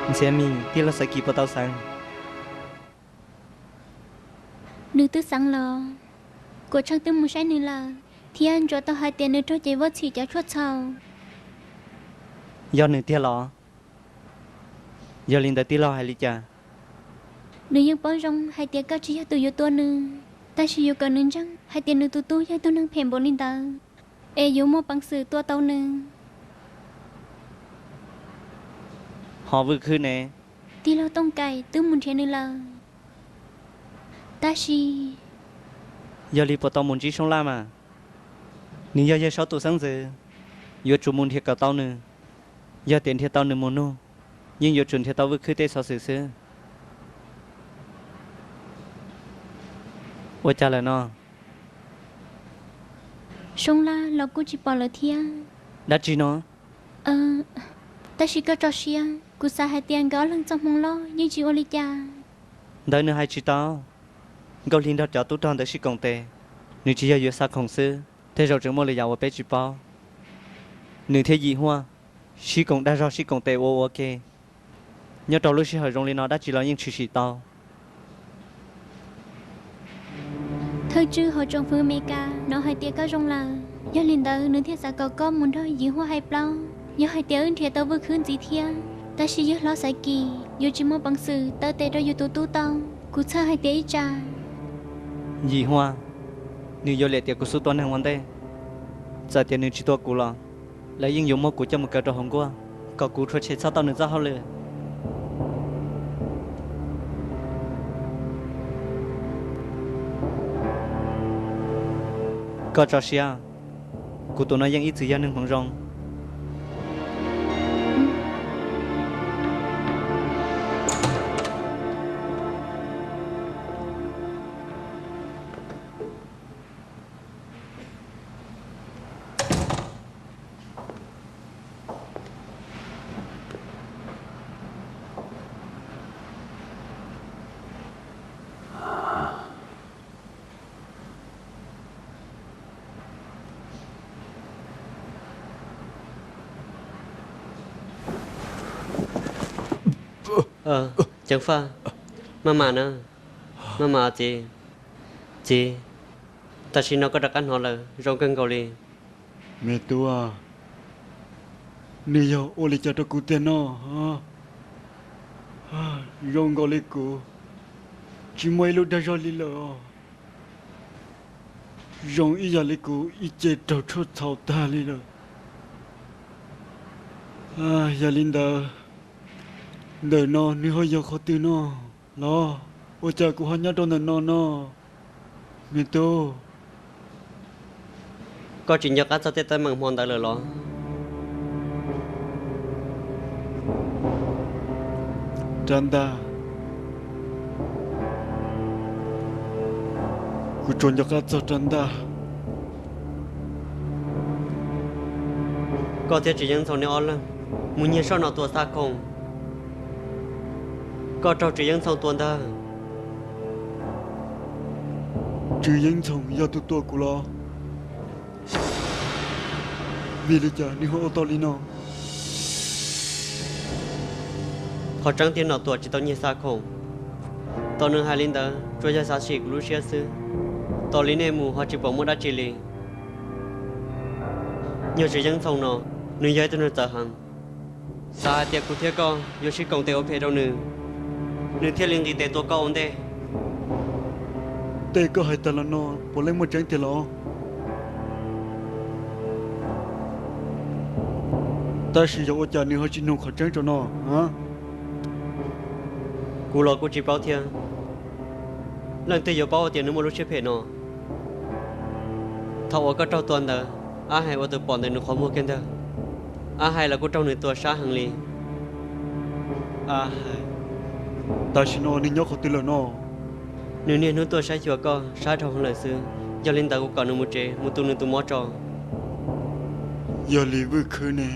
Ntxhiav Mis, tij laug Xaiv Kis puas tau xeev? Nws twb xeev los, Kuam Tsheej twb mus saib nws lawm, thiab ntsuas tau hais tias nws raug ces Vaj Txhim cov tshuaj txhaum. Yog nws tiag los? Yog li ntawd tij laug hais li cas? Nws yeej paub zoo hais tias koj tsis yog tus yuav tua nws, tab sis yuav kom nws ntseeg hais tias nws tus tub yog ib tug neeg phem npaum li ntawd, es yuav muaj peev xwm tua tau nws. Ho Vwj Khwb ne? Tij laug Tooj Kaim twb mus nrhiav nws lawm. Tab sis, yog li puas tau mus ntsib Soob Laj mas? Nws yog Yawg Saub tus xeeb ntxwv, yuav tsum mus nrhiav kom tau nws. Yog tias nrhiav tau nws mus nug, yeej yuav tsum nrhiav tau Vwj Khwb tej xov xwm xwb. Ua cas lawm no? Soob Laj los kuj tsis pom lawm thiab. Dab tsi no? Tab sis koj tso siab, kuv xav hais tias nkawd ob leeg txoj hmoo loj yeej tsis ua li cas. Ntawd nws hais tsis tau. Nkauj Hli nrog cov tub rog ntawd sib koom tes, nws tsis yog yuav xa khoom xwb, tej zaum tseem muaj lwm yam uas peb tsis paub. Nws thiab Yim Huaj sib koom dag zog sib koom tes ua ua ke. Nyob rau lub sij hawm zoo li no dab tsi los yeej tshwm sim tau. Thawj tswj hauv tsoom fwv Amelikas hnov hais tias koj zoo lawm, yog li ntawd nws thiaj xav kom koj mus nrog Yim Huaj hais plaub. Yog hais tias wb nrhiav tau Vwj Khwb ntxiv thiab, tab sis yawg hlob Xaiv Kis yuav tsis muaj peev xwm taw tes rau yus tus tub tau. Kuv txhawj hais tias ib tsam Yim Huaj nws yuav liam tias kuv xub tua neeg ua ntej. Txawm tias nws tsis tua kuv los lawv yeej yuav muab kuv coj mus kaw rau hauv nkuaj, kom kuv rhuav tshem txhob tau nws txoj hauj lwm. Koj tso siab, kuv tus no yeej ib txwm yog neeg hmoov zoo. Ceev Faj, maj mam na, maj mam txiv. Txiv, tam sim no koj rov qab hnov lawm, zoo kawg nkaus li. Me tub, nws yog ua li cas rau kuv tiag no? Zoo nkaus li kuv tsis muaj ib lub dag zog li lawm os. Zoo ib yam li kuv ib ce raug tshuaj txhaum tag li lawm. Yog li ntawd, ntawm no nws ho yog qhov twg no los? Ua cas kuv ho nyob rau ntawm no no? Me tub, koj tsis nco qab txog tej teeb meem hmo ntawd lawm los? Rab ntaj, kuv tsuas nco qab txog rab ntaj. Koj thiab Tswv Yeeb Ntxhoo neb ob leeg mus nyiag soj no tua xa khoom. Koj raug Tswv Yeeb Ntxhoo tua ntag. Tswv Yeeb Ntxhoo yog tus tua kuv los? Vim li cas nws ho ua tau li no? Qhov tseeb tiag Nom Tuam tsis tau nyiag xa khoom. Tos nws hais li ntawd tsuas yog xav sim kuv lub siab xwb. Tos li nej mus ho tsis pom muaj dab tsi li. Nyuag Tswv Yeeb Ntxhoo no, nws yog ib tug neeg txawv heev. Xav hais tias kuv thiab koj yuav sib koom tes ua phem rau nws, nws thiaj li nqis tes tua koj ua ntej. Tej koj hais tag los no puav leej muaj tseeb tiag los? Tab sis yog ua cas nws ho tsis nug qhov tseeb rau no? Kuv los kuj tsis paub thiab. Leej twg yuav paub hais tias nws muaj lub siab phem no? Thaum uas koj raug tua ntawd, Ab Hais ua tus pom ntawm nws qhov muag kiag ntag. Ab Hais los kuj raug nws tua sab heev li. Ab Hais, tam sim no nws nyob qhov twg lawm no? Nws niaj hnub tuaj saib xyuas koj sab dhau lawm xwb, yog li ntawd kuv kom nws mus tsev mus tu nws tus mob tso. Yog li Vwj Khwb ne?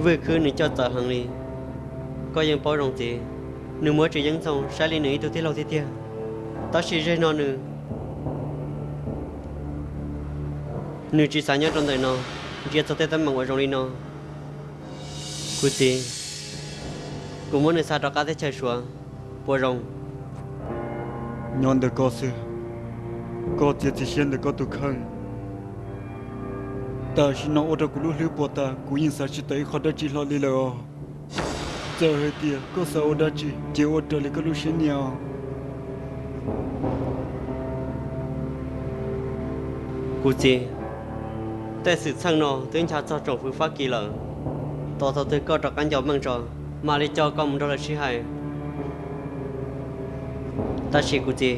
Vwj Khwb nws coj txawv heev li. Koj yeej paub zoo txiv, nws muab Tswv Yeeb Ntxhoo saib li nws ib tug tij laug tiag tiag. Tab sis zeg no nws, nws tsis xav nyob rau ntawm no ntsia txog tej teeb meem uas zoo li no. Kuv txiv, kuv muab nws xa rov qab teb chaws Suav, puas zoo? Nyob ntawm koj xwb, koj txiav txim siab ntawm koj tus kheej. Tam sim no ua rau kuv lub hlwb puas tas, kuv yeej xav tsis tawm ib qho dab tsi hlo li lawm os. Txawm hais tias koj xav ua dab tsi ces ua raws li koj lub siab nyiam os. Kuv txiv, tej xwm txheej no twb ncha txog tsoom fwv Fab Kis lawm. Tos thaum twg koj rov qab nco meej tso, mam li coj koj mus nrog lawv sib hais. Tab sis kuv txiv,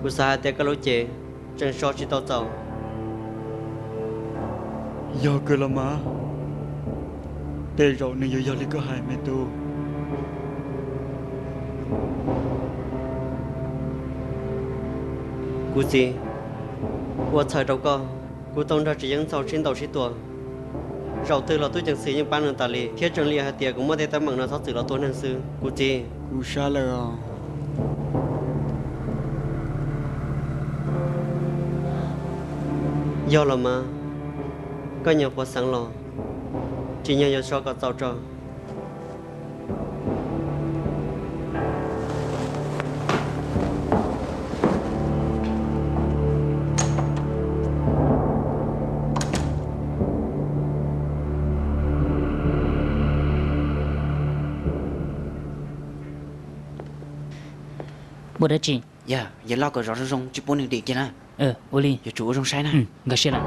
kuv xav hais tias koj lub cev tseem so tsis tau txaus. Yog kawg los mas, tej zaum nws yuav yog li koj hais me tub. Kuv txiv, ua txhawm rau koj, kuv tau nrog Tsis Yeeb Ntxhoo sib ntaus sib tua. Zaum twg los tub ceev xwm yeej pab nws tas li, thiab tseem liam hais tias kuv muab tej teeb meem no txhob txwm los tua neeg xwb. Kuv txiv, kuv sab lawm os. Yog los mas, koj nyuam qhuav xeev los, tsim nyog yuav so kom txaus tso. Muaj dab tsi? Yawg, yawg loj kom zov zoo zoo, tsis pub nws dim kiag na. Ua li. Yuav tsum ua zoo saib na. Nkag siab lawm.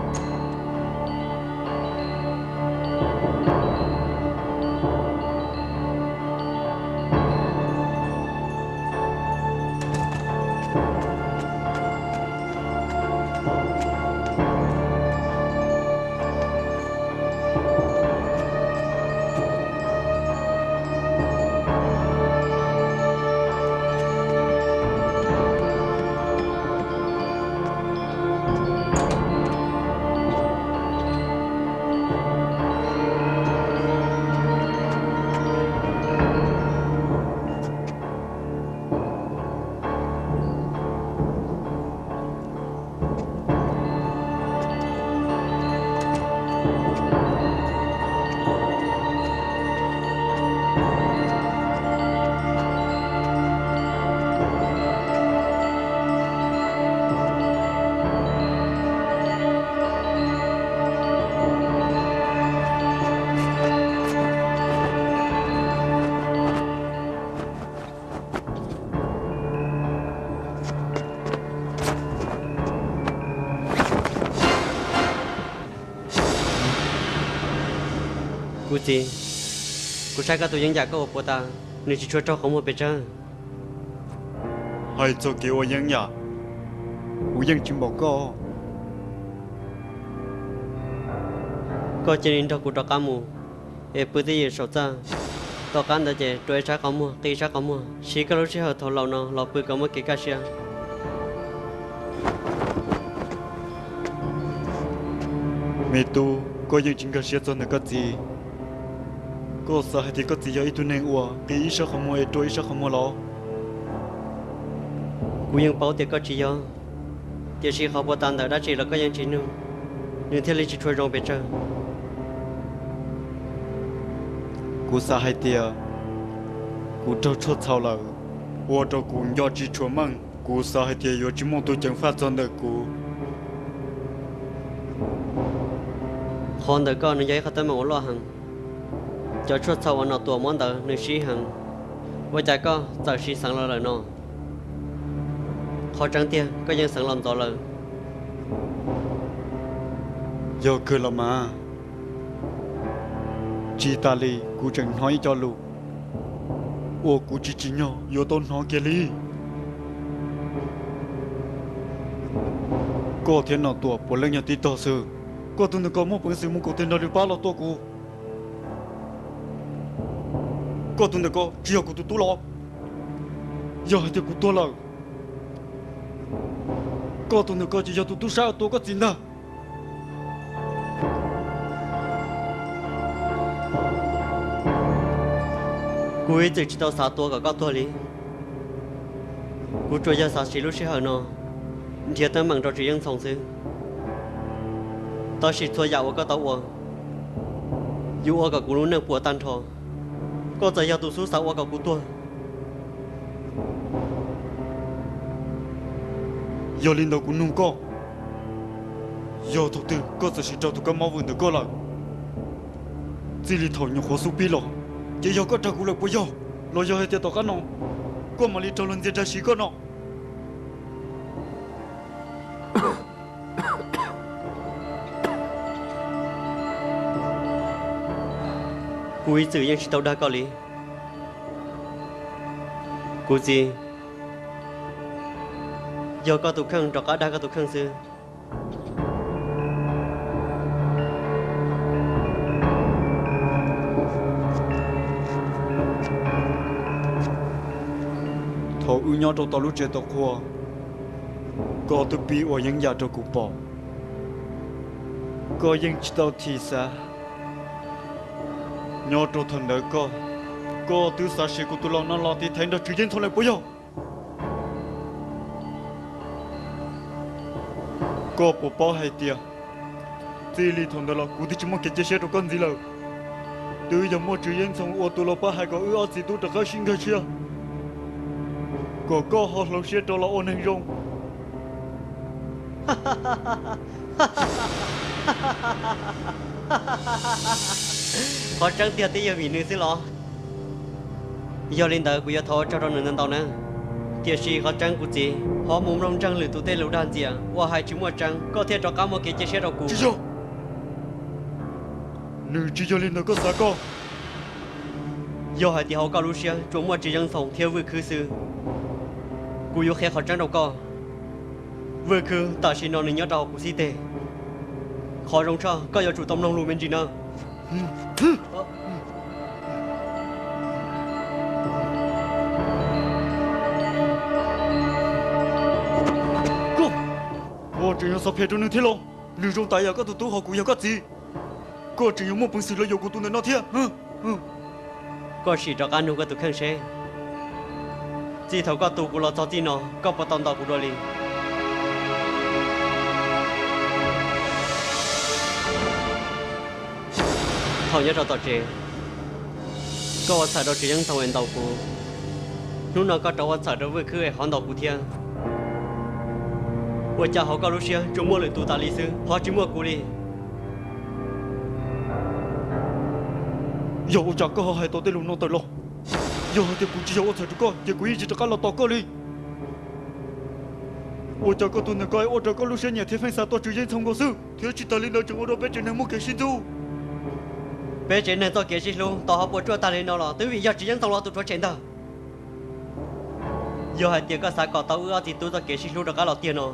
Kuv txiv, kuv saib koj tus yeeb yam koj ua puas tas, nws tsis tshua raug qhov muag pes tsawg. Hais txog kev ua yeeb yam, kuv yeej tsis npaum koj. Koj cia li nrog kuv rov qab mus, es pw twj ywm saum txaj. Tom qab ntawd ces rua ib sab qhov muag, qi ib sab qhov muag, siv koj lub sij hawm thaum laus no los pw kom muaj kev kaj siab. Me tub, koj yeej tsis nkag siab txog ntawm koj txiv. Koj xav hais tias koj txiv yog ib tug neeg uas qi ib sab qhov muag es rua ib sab qhov muag los? Kuv yeej paub tias koj tsis yog, tiam sis qhov puas tas ntawm dab tsi los koj yeej tsis nug, nws thiaj li tsis tshua zoo pes tsawg. Kuv xav hais tias kuv raug tshuaj txhaum lawm, ua rau kuv nco tsis tshua meej. Kuv xav hais tias yuav tsis muaj tus ceev faj txog ntawm kuv. Qhov ntawm koj nws yog ib qhov teeb meem uas loj heev. Cov tshuaj txhaum uas Nom Tuam muab ntawd nws sib heev, ua cas koj txawm siv xeev los lawm no? Qhov tseeb tiag koj yeej xeev los ntxov lawm. Yog kawg los mas, tsis tas li kuv tseem hnov ib co lus uas kuv tsis tsim nyog yuav tau hnov kiag li. Koj thiab Nom Tuam puav leej yog tib tog xwb. Koj tus ntawm koj muaj peev xwm mus koom tes nrog lwm pab los tua kuv. Koj tus ntawm koj tsis yog kuv tus tub los? Yog hais tias kuv tuag lawm, koj tus ntawm koj ces yog tus tub sab uas tua koj txiv ntag. Kuv ib txwm tsis tau xav tua kom koj tuag li. Kuv tsuas yog xav siv lub sij hawm no nrhiav teeb meem rau Tsis Yeej Ntxhoo xwb. Tab sis txhua yam uas koj tau ua, yuav ua kom kuv lub neej puas tag nrho. Koj txawm yog tus xub xav ua kom kuv tuag. Yog li ntawd kuv nug koj, yog thaum twg koj txawm siv raug tus kab mob vwm ntawm koj lawm? Txij li thaum nyuam qhuav xub pib los, ces yog koj raug kuv lawm puas yog? Los yog hais tias tom qab no koj mam li raug luag ntxias dag siv koj no? Kuv ib txwm yeej tsis tau dag koj li. Kuv txiv, yog koj tus kheej rov qab dag koj tus kheej xwb. Thaum wb nyob rau tom lub tsev tau qhua, koj twb pib ua yeeb yam rau kuv pom. Koj yeej tsis tau thim xav. Nyob rau thaum ntawd koj, koj twb xav siv kuv tus laus no los tiv thaiv nrog Tswv Yeeb Ntxhoo lawm puas yog? Koj puas paub hais tias txij li thaum ntawd los kuv twb tsis muaj kev cia siab rau koj ntxiv lawm? Twb yog muaj Tswv Yeeb Ntxhoo ua tus los pab hais kom wb ob txiv tub rov qab sib nkag siab, kom koj ho hloov siab rov los ua neeg zoo. Qhov tseeb tiag twb yog vim nws xwb los? Yog li ntawd kuv yuav thov ua tsaug rau nws ntau ntau na. Tiam sis qhov tseeb kuv txiv, ho mus mloog ntseeg lwm tus tej lus dag ntxias uas hais tsis muaj tseeb, koj thiaj rov qab muaj kev cia siab rau kuv. Tsis yog, nws tsis yog li ntawd koj xav koj. Yog hais tias hauv koj lub siab tsuas muaj Tswv Yeeb Ntxhoo thiab Vwj Khwb xwb, kuv yuav qhia qhov tseeb rau koj. Vwj Khwb tam sim no nws nyob rau hauv kuv xib teg. Qhov zoo tshaj koj yuav tsum tau mloog lus me ntsis na. Koj tseem yuav xav phem rau nws thiab los? Nws zoo tas yam koj tus tub hos kuv yog koj txiv, koj tseem yuav muaj peev xwm los yuam kuv tus ntawm no thiab? Koj sim rov qab nug koj tus kheej seb, txij thaum koj tu kuv los txog txij no koj puas tau ntaus kuv dua li? Thaum nyob rau tom tsev, koj ua txhawm rau Tswv Yeeb Ntxhoo es ntaus kuv. Hnub no koj rov ua txhawm rau Vwj Khwb es ho ntaus kuv thiab. Ua cas hauv koj lub siab tsuas muaj lwm tus tas li xwb ho tsis muaj kuv li? Yog ua cas koj ho hais tau tej lus no tawm los? Yog hais tias kuv tsis yog ua txhawm rau koj ces kuv yeej tsis rov qab los tos koj li. Ua cas koj tus ntawm ko ua rau koj lub siab nyiam thiab feej xav tua Tswv Yeeb Ntxhoo nkaus xwb, thiab tsis tas li ntawd tseem ua rau peb tsev neeg muaj kev sib ntxub? Peb tsev neeg txoj kev sib hlub tau ho puas tsuaj tag li no los twb vim yog Tswv Yeeb Ntxhoo los tus rhuav tshem ntag. Yog hais tias koj xav kom tau wb ob txiv tub txoj kev sib hlub rov qab los tiag no,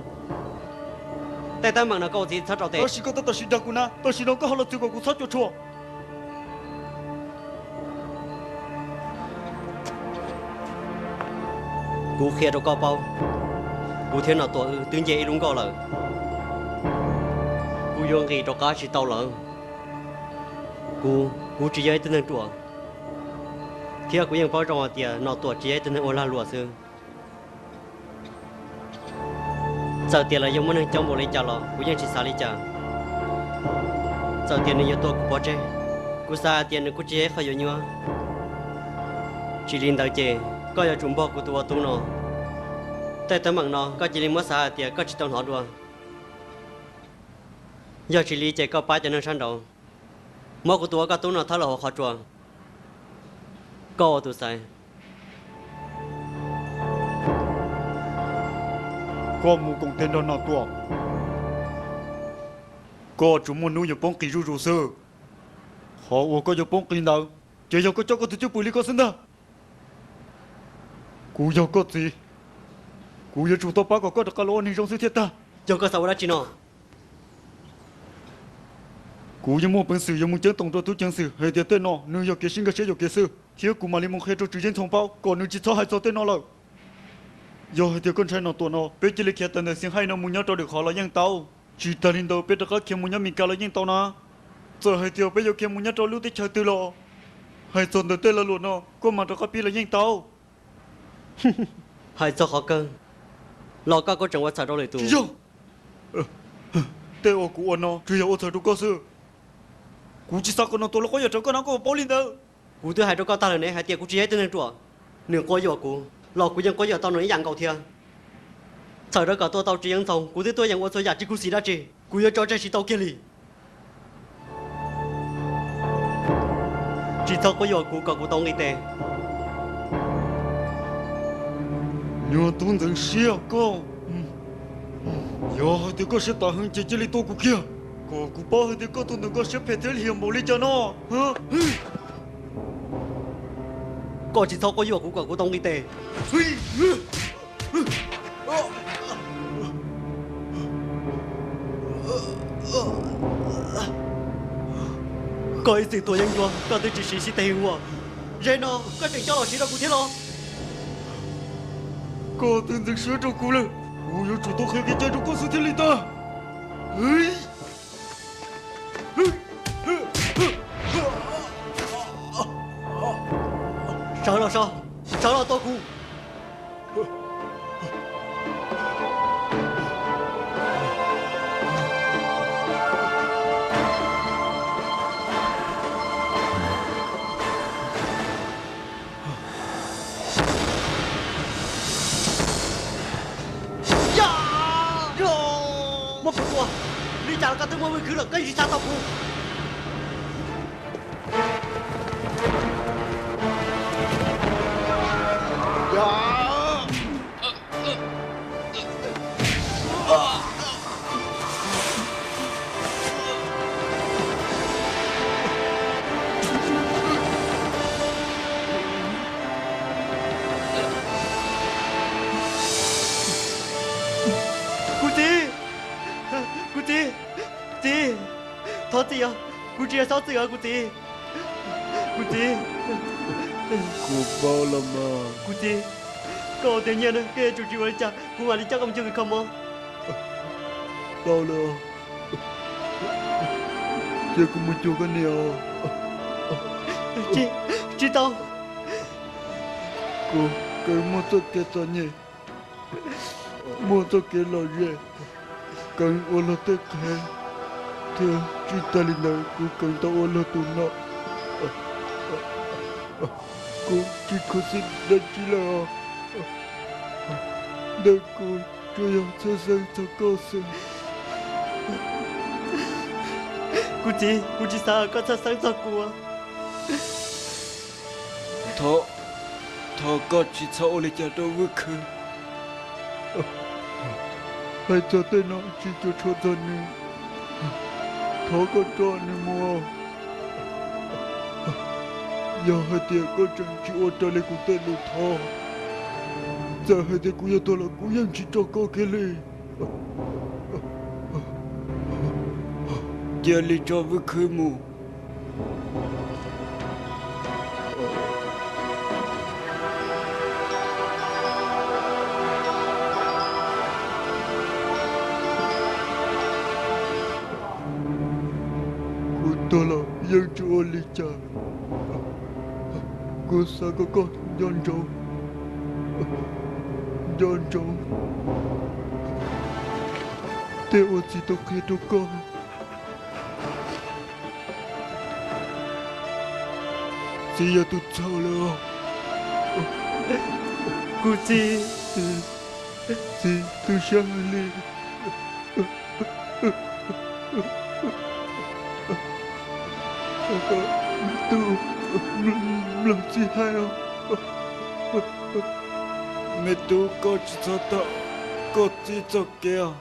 tej teeb meem no koj ua txiv txhob rau tes. Tab sis koj twb tau sim dag kuv na, tam sim no koj ho los txwv kom kuv txhob cuam tshuam. Kuv qhia rau koj paub, kuv thiab Nom Tuam wb twb nce ib lub nkoj lawm. Kuv yuav nqis rov qab tsis tau lawm. Kuv, kuv tsis yog ib tug neeg ruam, thiab kuv yeej paub zoo hais tias Nom Tuam tsis yog ib tug neeg ua lag luam xwb. Txawm tias lawv yuav muaj neeg coob npaum li cas los kuv yeej tsis xav li cas. Txawm tias nws yuav tua kuv pov tseg, kuv xav hais tias nws kuj tsis yog ib qho yuav nyuaj. Tsis li ntawd ces koj yuav tsum npog kuv tus ua tub no. Tej teeb meem no koj cia li muab xav hais tias koj tsis tau hnov dua. Yog tsis li ces koj pab cov neeg sab nraud muab kuv tus ua koj tub no thawb los hauv qhov tsua. Koj ua tus xaiv. Koj mus koom tes nrog Nom Tuam, koj tsuas muaj hnub yuav poob qis zuj zus xwb. Qhov uas koj yuav poob qis ntawd ces yog koj coj koj tus cwj pwm li ko xwb ntag. Kuv yog koj txiv, kuv yuav tsum tau pab kom koj rov qab los ua neeg zoo xwb thiaj tag. Yog koj xav ua dab tsi no? Kuv yeej muaj peev xwm yuav mus ceeb toom rau tub ceev xwm hais tias tej no nws yog kev sib nkag siab yuam kev xwb, thiab kuv mam li mus qhia rau Tswv Yeeb Ntxhoo paub kom nws tsis txhob hais txog tej no lawm. Yog hais tias koj ntshai Nom Tuam no, peb cia li khiav tawm ntawm Xias Haij no mus nyob rau Dawm Qhov los yeej tau. Tsis tas li ntawd peb rov qab khiav mus nyob Mes Kas los yeej tau na. Txawm hais tias peb yuav khiav mus nyob rau lub teb chaws twg los, hais txog ntawm tej lag luam no koj mam rov qab pib los yeej tau. Hais txog qhov kawg los koj kuj tseem ua txhawm rau lwm tus. Tsis yog, tej uas kuv ua no tsuas yog ua txhawm rau koj xwb. Kuv tsis xav kom Nom Tuam los quab yuam rau koj no koj puas paub li ntawd? Kuv twb hais rau koj tag lawm ne hais tias kuv tsis yog ib tug neeg ruam. Nws quab yuam kuv los kuv yeej quab yuam tau nws ib yam nkaus thiab. Txhawm rau kom tua tau Tswv Yeeb Ntxhoo kuv twb tuaj yeem ua txhua yam tsis khuv xim dab tsi. Kuv yuav tso tseg tsis tau kiag li. Tsis txhob quab yuam kuv kom kuv tau nqis tes. Nyuag tub ntxeev siab koj, yog hais tias koj siab tas heev ces cia li tua kuv kiag, kom kuv paub hais tias koj tus ntawm ko siab phem thiab liam npaum li cas no. Koj tsis txhob quab yuam kuv kom kuv tau nqis tes. Koj ib txwm tuav yeeb ncuab, koj twb tsis siv sib teg ua. Zaum no koj tseem coj los siv rau kuv thiab los? Koj twb ntxeev siab rau kuv lawm, kuv yuav tsum tau qhia kev cai rau koj xwb thiaj li tau. Sawv los so, sawv los tua kuv. Muab kuv tua! Li cas los koj twb muaj vij khwv lawm, koj yeej tsis txhob tua kuv. Kuv txiv, kuv txiv, txiv, thov txim os, kuv tsis yog xov xwm os kuv txiv. Kuv txiv, kuv paub los mas. Kuv txiv, koj ua tiag nyiaj na, koj yuav tsum tsis ua li cas, kuv mam li coj koj mus cuag kws kho mob. Tau lawm, cia kuv mus cuag koj niam os. Tsis tau. Kuv, Keeb muaj txoj kev txom nyem, muaj txoj kev lom zem, Keeb ua luag tej qhev, thiab tsis tas li ntawd kuv Keeb tau ua luag tus nom. Kuv tsis khuv xim dab tsi lawm os. Ntawm kuv tsuas yog txhawj xeeb txog koj xwb. Kuv txiv, kuv tsis xav kom koj txhawj xeeb txog kuv. Thov, thov koj tsis txhob ua li cas rau Vwj Khwb. Hais txog tej no tsis cuam tshuam txog nws, thov koj tso nws mus. Yog hais tias koj tseem tsis ua raws li kuv tej lus thov, txawm hais tias kuv yuav tuag los kuv yeej tsis tso koj kiag li. Cia li tso Vwj Khwb mus. Kuv tuag los yeej tsis ua li cas. Kuv xav kom koj nco ntsoov, nco ntsoov tej uas txiv tau qhia rau koj. Txiv yog tus txhaum lawm. Kuv txiv, txiv tu siab heev li. Tus mloog txiv hais os. Me tub, koj tsis txhob tawm koj txiv txoj kev os.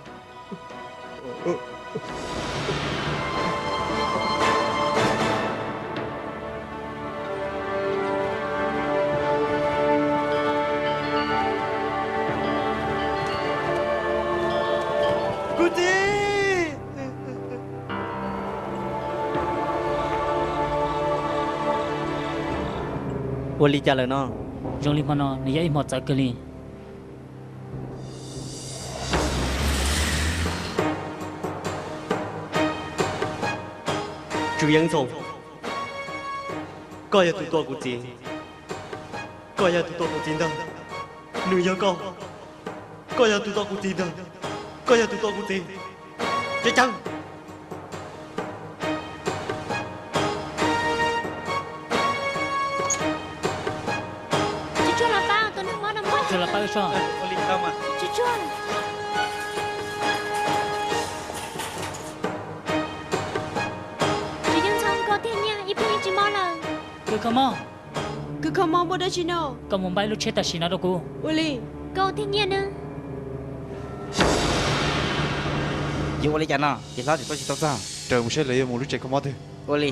Kuv txiv! Ua li cas lawm no? Zoo li hmo no nws yog ib hmo txawv kawg li. Tswv Yeeb Ntxhoo, koj yog tus tua kuv txiv. Koj yog tus tua kuv txiv ntag. Nws yog koj. Koj yog tus tua kuv txiv ntag. Koj yog tus tua kuv txiv. Ceeb ceeb. Tsis tshua los pab tus neeg mob no, tsis tshua los pab, tsis tshua. Tswv Yeeb Ntxhoo, koj thiaj nyiaj ib pliag yeej tsis mob lawm. Kws kho mob, kws kho mob, muaj dab tsi no? Koj mus npaj ib lub tsheb tam sim no rau kuv. Ua li. Koj thiaj nyiaj nawb. Yuav ua li cas no? Ces hlob tseem tuaj tsis tau txog. Raws mus saib lawv yuav mus lub tsev kho mob twg. Ua li.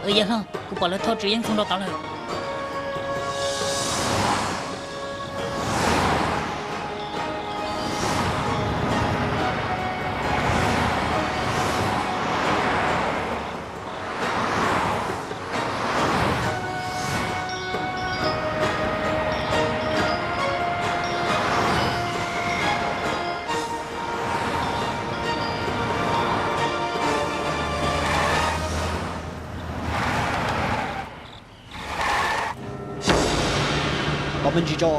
Yawg hlob, kuv pom lawv thauj tswv yeeb txhooj rau tod lawm. Tos me ntsis tso.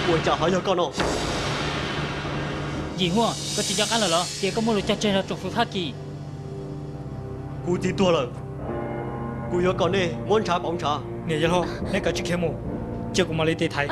Ua cas ho yog koj no? Yim Huaj, koj tsis nco qab lawm los tias koj muaj lus cog tseg rau tsoom fwv Fab Kis? Kuv twb tuag lawm, kuv yuav kom nej muab ntshav pauv ntshav. Niam yawg hlob, neb kav tsij khiav mus, cia kuv mam li tiv thaiv.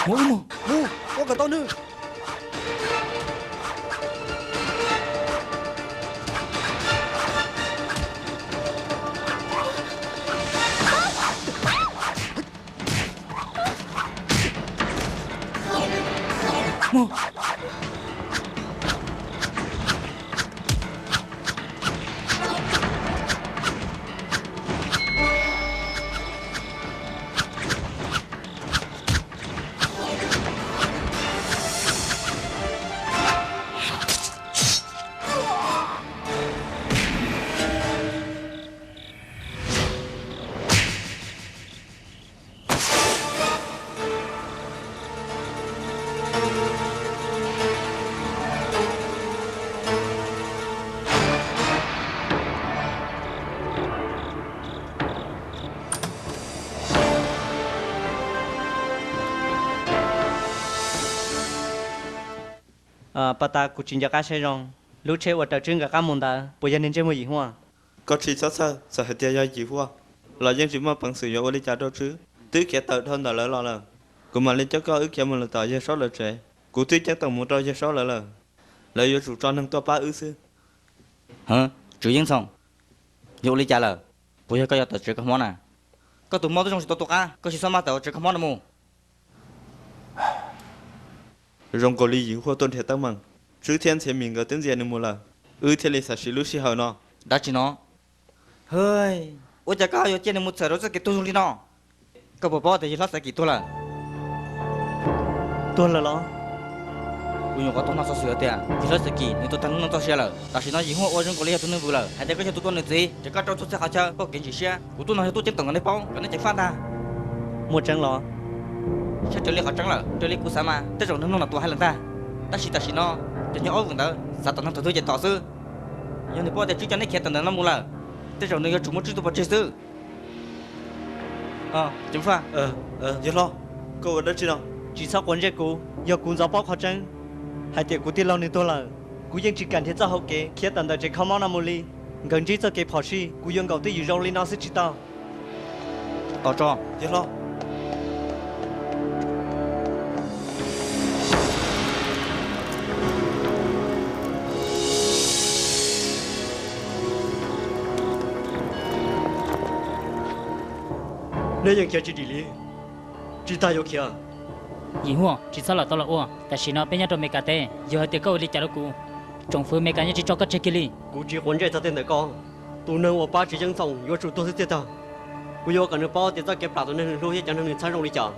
Mus, mus, mus, ua kom tau nws. Paj tas kuv tsis nco qab saib zoo, lub tsheb uas raws Tswb nkawd qab mus ntawd puas yog niag ntsej muag Yim Huaj? Koj tsis txhob txhawj, txawm hais tias yog Yim Huaj los yeej tsis muaj peev xwm yuav ua li cas rau Tswb. Twb khiav tawm dhau ntawm lawv los lawm. Kuv mam li coj koj wb khiav mus lawm tom yawg Saub lawv tsev. Kuv twb ceeb toom mus rau yawg Saub lawv lawm. Lawv yuav tsum tso neeg tuaj pab wb xwb. Tswv Yeeb Txhooj, yog ua li cas lawm? Puas yog koj yuav tawm tsev kho mob na? Koj tus mob twb zoo tsis tau tu qab, koj tsis txhob maj tawm tsev kho mob no mus. Zoo nkaus li Yim Huaj tuaj nrhiav teeb meem, Tswb thiab Ntxhiav Mim nkawd twb ntxias nws mus lawm, wb thiaj li xav siv lub sij hawm no. Dab tsi no? Ua cas koj yuav cia nws mus txhawm rau txoj kev tuag zoo li no? Koj puas paub tias yawg hlob Xaiv Kim tuag lawm? Tuag lawm los? Kuv nyuam qhuav tau hnov xov xwm hais tias yawg hlob Xaiv Kim nws tuag tag hnub no txoj sia lawm. Tam sim no Yim Huaj ua zoo nkaus li yog tus neeg vwm lawm, hais tias koj yog tus tua nws txiv, ces koj rau txhua txhia qhov chaw, koj kev ntsim siab. Kuv tuaj no yog tuaj ceeb toom kom nej paub kom nej ceev faj ntag. Muaj tseeb los? Saib raws li qhov tseeb lawm, raws li kuv xav mas tej zaum nws mloog los tuag hais lawm ntag. Tab sis tam sim no cov nyob ob vwm ntawd xav tom neeg thaum twg ces tom xwb. Yog nws paub tias Tswb coj neb khiav tawm ntawm no mus lawm, tej zaum nws yuav tsum muab Tswb tua pov tseg xwb. Ceev faj, yawg hlob, koj ua dab tsi no? Tsis txhob quav ntsej kuv, yog kuv ntxov paub qhov tseeb hais tias kuv tij laug nws tuag lawm, kuv yeej tsis kam nrhiav txoj hau kev khiav tawm ntawm tsev kho mob no mus li. Nkawd ntsib txoj kev phom sij, kuv yuav nkaum twj ywm zoo li no xwb tsis tau. Tos tso, yawg hlob. Neb yeej khiav tsis dim li. Tsis tas yuav khiav. Yim Huaj, tsis txhob lam tau los ua, tam sim no peb nyob rau Meskas teb, yog hais tias koj ua li cas rau kuv, tsoom fwv Meskas yeej tsis tso koj tseg kiag li. Kuv tsis quav ntsej txog tej ntawm ko. Tus neeg uas pab tsis yeej txhoom yuav tsum tuag xwb txiaj tag. Kuv yuav ua kom nws paub tias txoj kev plam tus neeg nws hlub thiab cov neeg nws txhawb zoo li cas.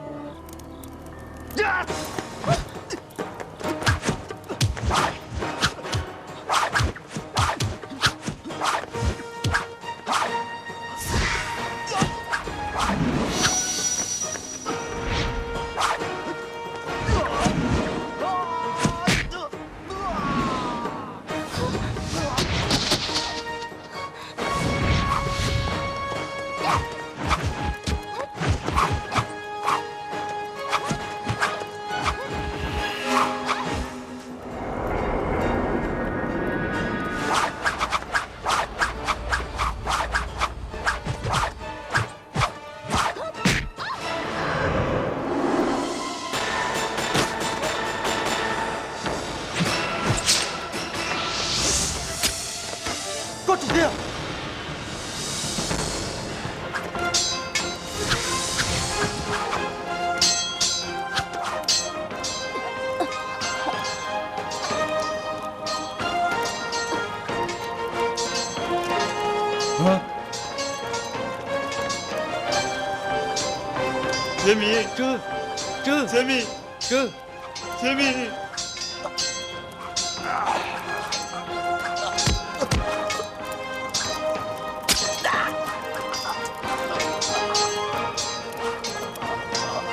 Koj tsum tiag. Txiv Mim, Tswb, Tswb, Txiv Mim, Tswb, Txiv Mim.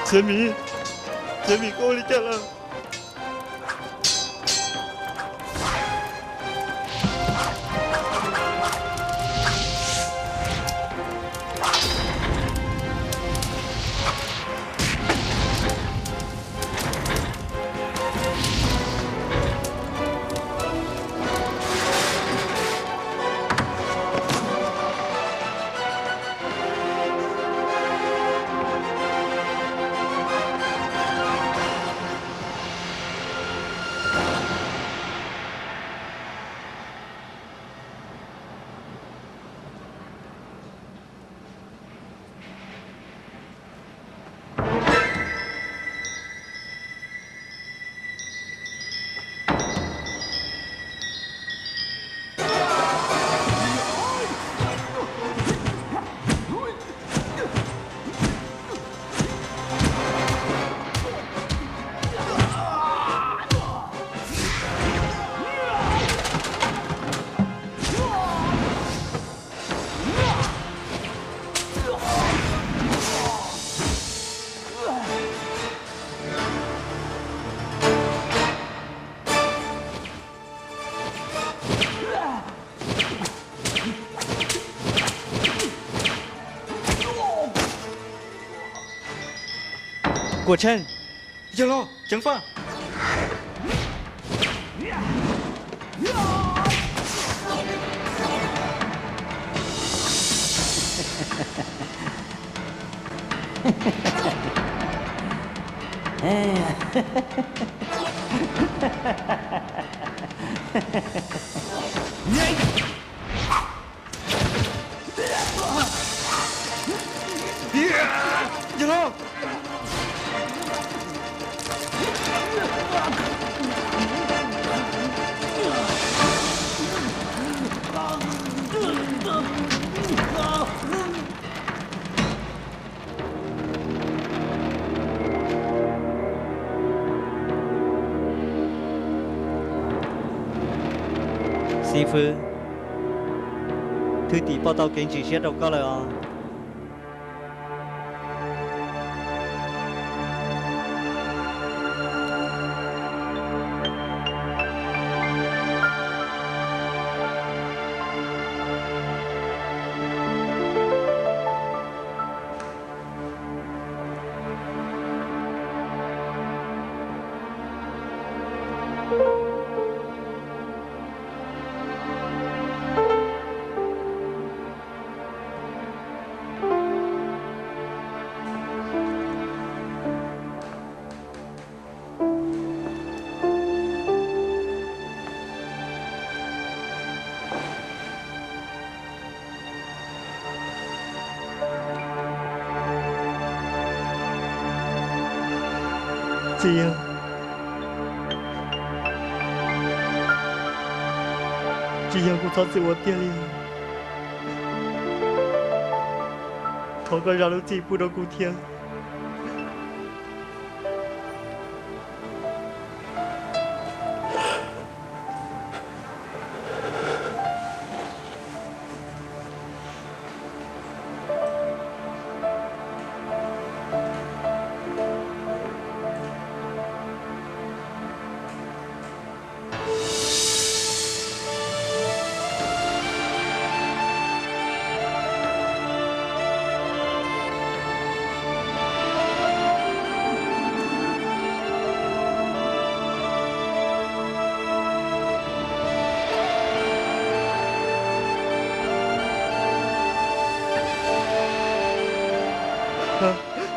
Txiv Mim, Txiv Mim, koj ua li cas lawm? Kuam Tsheej, yawg laus, ceev faj. Yawg laus. Xib fwb, thwj tim pom tau kev ntsim siab rau koj lawm os. Txiv yawg, tsis yog kuv txhob txwm ua tiag li. Thov koj zam lub txim pub rau kuv thiab.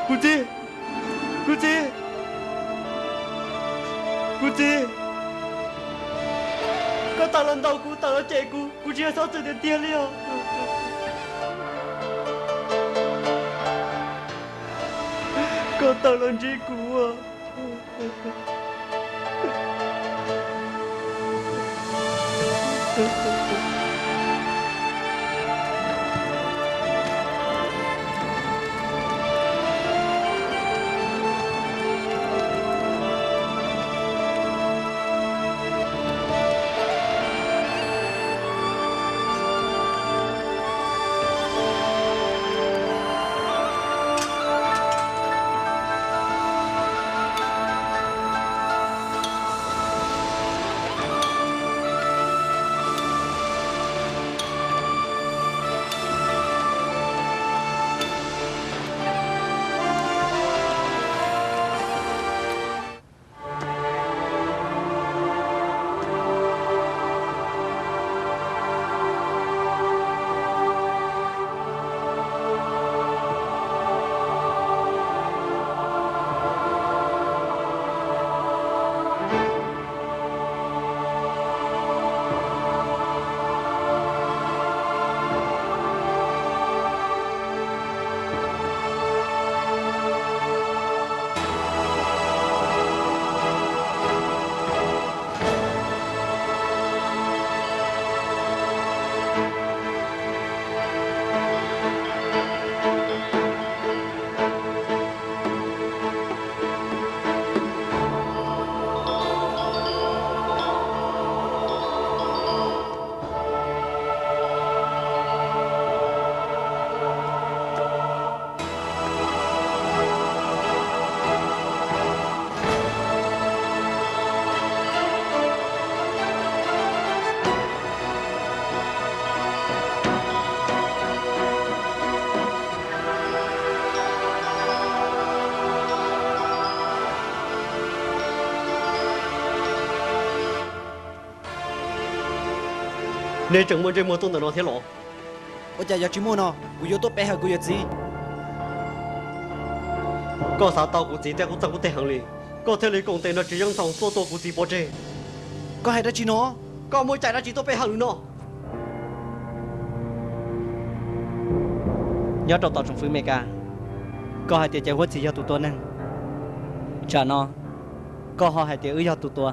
Kuv txiv, kuv txiv, kuv txiv, koj tawm los ntaus kuv, tawm los cem kuv, kuv tsis yog txhob txwm tiag tiag li os. Koj tawm los ntsib kuv. Nej tseem muaj ntsej muag tuaj ntawm no thiab los? Ua cas yog tsis muaj no, kuv yuav tuaj pe hawm kuv yawm txiv. Koj xav tau kuv txiv tej qub txeeg qub teg heev li, koj thiaj li koom tes nrog Tswv Yeeb Ntxhoo tuaj tua kuv txiv pov tseg. Koj hais dab tsi no? Koj muaj cai dab tsi tuaj pe hawm nws no? Nyob rau tom tsoom fwv Mes Kas, koj hais tias Caiv Huab txiv yog tus tua neeg. Tsam no koj ho hais tias wb yog tus tua.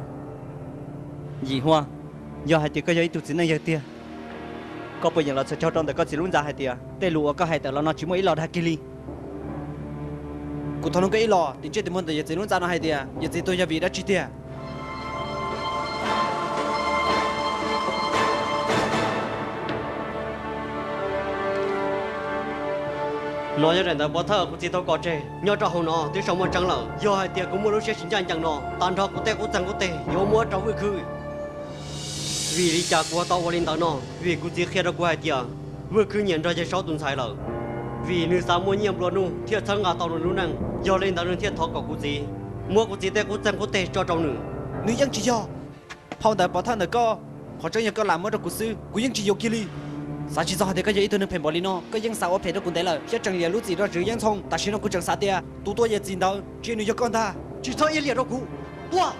Yim Huab, yog hais tias koj yog ib tug txiv neej yawg tiag, koj puas yeem los txhos caug rau ntawm koj txiv lub ntxa hais tias tej lus uas koj hais tawm los no tsis muaj ib los dag kiag li? Kuv thov nug koj ib los, tim ntsej tes muag ntawm yawm txiv lub ntxa no hais tias yawm txiv tuag yog vim dab tsi tiag? No yog daim ntawv pov thawj kuv txiv tau kos tseg nyob rau hauv no, twb sau muaj tseeb lawm. Yog hais tias kuv muaj lub siab tsis ncaj ncees no, tas nrho kuv tej qub txeeg qub teg yuav muab rau Vwj Khwb. Vim li cas kuv ho tau ua li ntawd no? Vim kuv txiv qhia rau kuv hais tias Vwj Khwb nyiam nrog Yawg Saub tus ntxhais lawm, vim nws xav muaj nyiaj nplua nuj thiaj txhawb nqa tau nws lub neej. Yog li ntawd nws thiaj thov kom kuv txiv muab kuv txiv tej qub txeeg qub teg tso rau nws. Nws yeej tsis yog. Phau ntawv pov thawj ntawm koj, qhov tseeb yog koj lam muab rau kuv xwb, kuv yeej tsis yuav kiag li. Xav tsis txog hais tias koj yog ib tug neeg phem npaum li no, koj yeej xav ua phem rau kuv ntev lawm thiab tseem liam lub txim rau Tswv Yeeb Ntxhoo. Tam sim no kuv tseem xav tias tus tua yawm txim ntawd ntshe nws yog koj ntag. Tsis txhob iab liam rau kuv, tuag!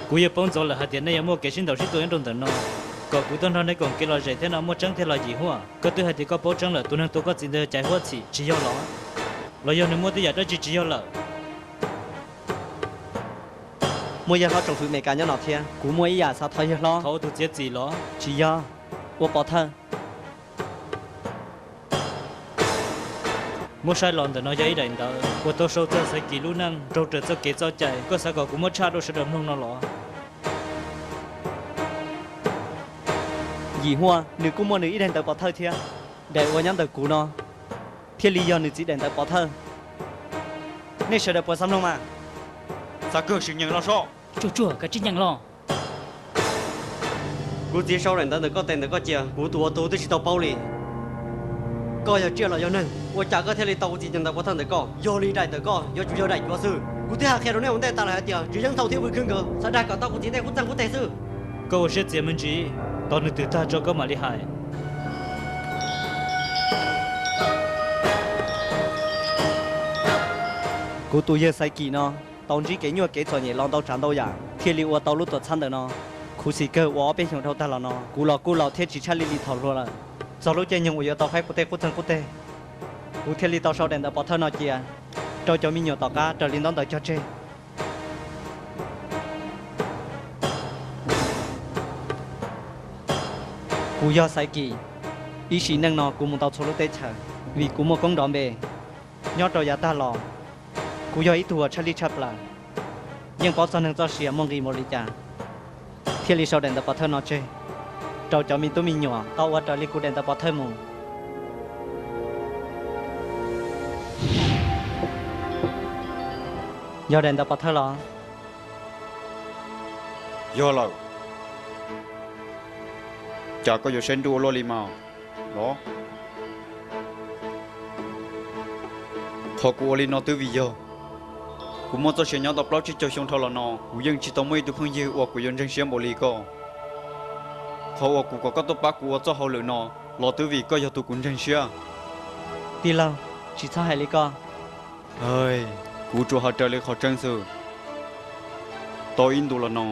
Kuv yeej paub ntxov lawm hais tias nej yuav muaj kev sib ntaus sib tua nyob rau ntawm no, kom kuv tuaj nrog nej koom kev los zem thiab no muaj tseeb thiaj los yim huaj. Koj twb hais tias koj paub tseeb lawm, tus neeg tua koj txiv ntawd caiv huab txhim tsis yog los? Los yog nws muaj tej yam dab tsi tsis yog lawm? Muaj yawg hlob tsoom fwv Meskas nyob no thiab. Kuv muaj ib yam xav thov yawg hlob. Thov ua tus txiav txim los? Tsis yog, ua pov thawj. Muab saib los ntawm no yog ib daim ntawv uas tau sau txog Xaiv Kim lub neej raug raws txoj kev txoj cai. Koj xav kom kuv muab tshaj rau sawv daws mloog no los? Yim huaj, nws kuj muaj nws ib daim ntawv pov thawj thiab. Daim uas nyob ntawm kuv no thiaj li yog nws txiv daim ntawv pov thawj. Nej sawv daws puas xav mloog mas? Xav kawg sim nyeem los sob. Tsuag tsuag, kav tsij nyeem los. Kuv txiv sau daim ntawv ntawm koj tes ntawm koj cia, kuv tus ua tug twb tsis tau paub li. Koj yog tsiaj los yog neeg, ua cas koj thiaj li tau kuv txiv daim ntawv pov thawj ntawm koj? Yog li daim ntawm koj yuav tsum yog daim cuav xwb. Kuv twb hais qhia rau nej ua ntej tas lawm hais tias Tswv Yeej Txhoos thiab Vwj Khwb nkawd xav dag kom tau kuv txiv tej qub txeeg qub teg xwb. Koj ua siab txias me ntsis, tos nws twb tag tso koj mam li hais. Kuv tus yawg Xaiv Kim no tau ntsib kev nyuaj kev txom nyem los ntau tsav ntau yam thiaj li ua tau lub tuam txhab ntawm no. Khuv xim kawg uas ob peb xyoos dhau tag los no kuv los kuj laus thiab tsis tshaj li li thaum hluas lawm. Txog lub caij nyoog uas yuav tau faib kuv tej qub txeeg qub teg, kuv thiaj li tau sau daim ntawv pov thawj no cia rau cov me nyuam tom qab raws li ntaub ntawv cog tseg. Kuv yog Xaiv Kim, ib sim neej no kuv mus tau txhua lub teb chaws vim kuv muaj koob nrov npe. Nyob rau yav tag los, kuv yog ib tug uas tshaj lij tshaj plaws, yeej paub txog neeg txoj sia muaj nqis npaum li cas, thiaj li sau daim ntawv pov thawj no tseg rau cov me tub me nyuam tau ua raws li kuv daim ntawv pov thawj mus. Yog daim ntawv pov thawj los? Yog lawm. Cas koj yuav saib nruj ua luaj li mas los? Qhov kuv ua li no twb vim yog kuv muaj txoj sia nyob tau plaub tsib caug xyoo dhau los no kuv yeej tsis tau muaj ib tug phooj ywg uas kuv yuav ntseeg siab npaum li koj. Qhov uas kuv kom koj tuaj pab kuv ua txoj hauj lwm no los twb vim koj yog tus kuv ntseeg siab. Tij laug, tsis txhob hais li koj. Kuv tsuas hais raws li qhov tseeb xwb. Tau ib ntus los no,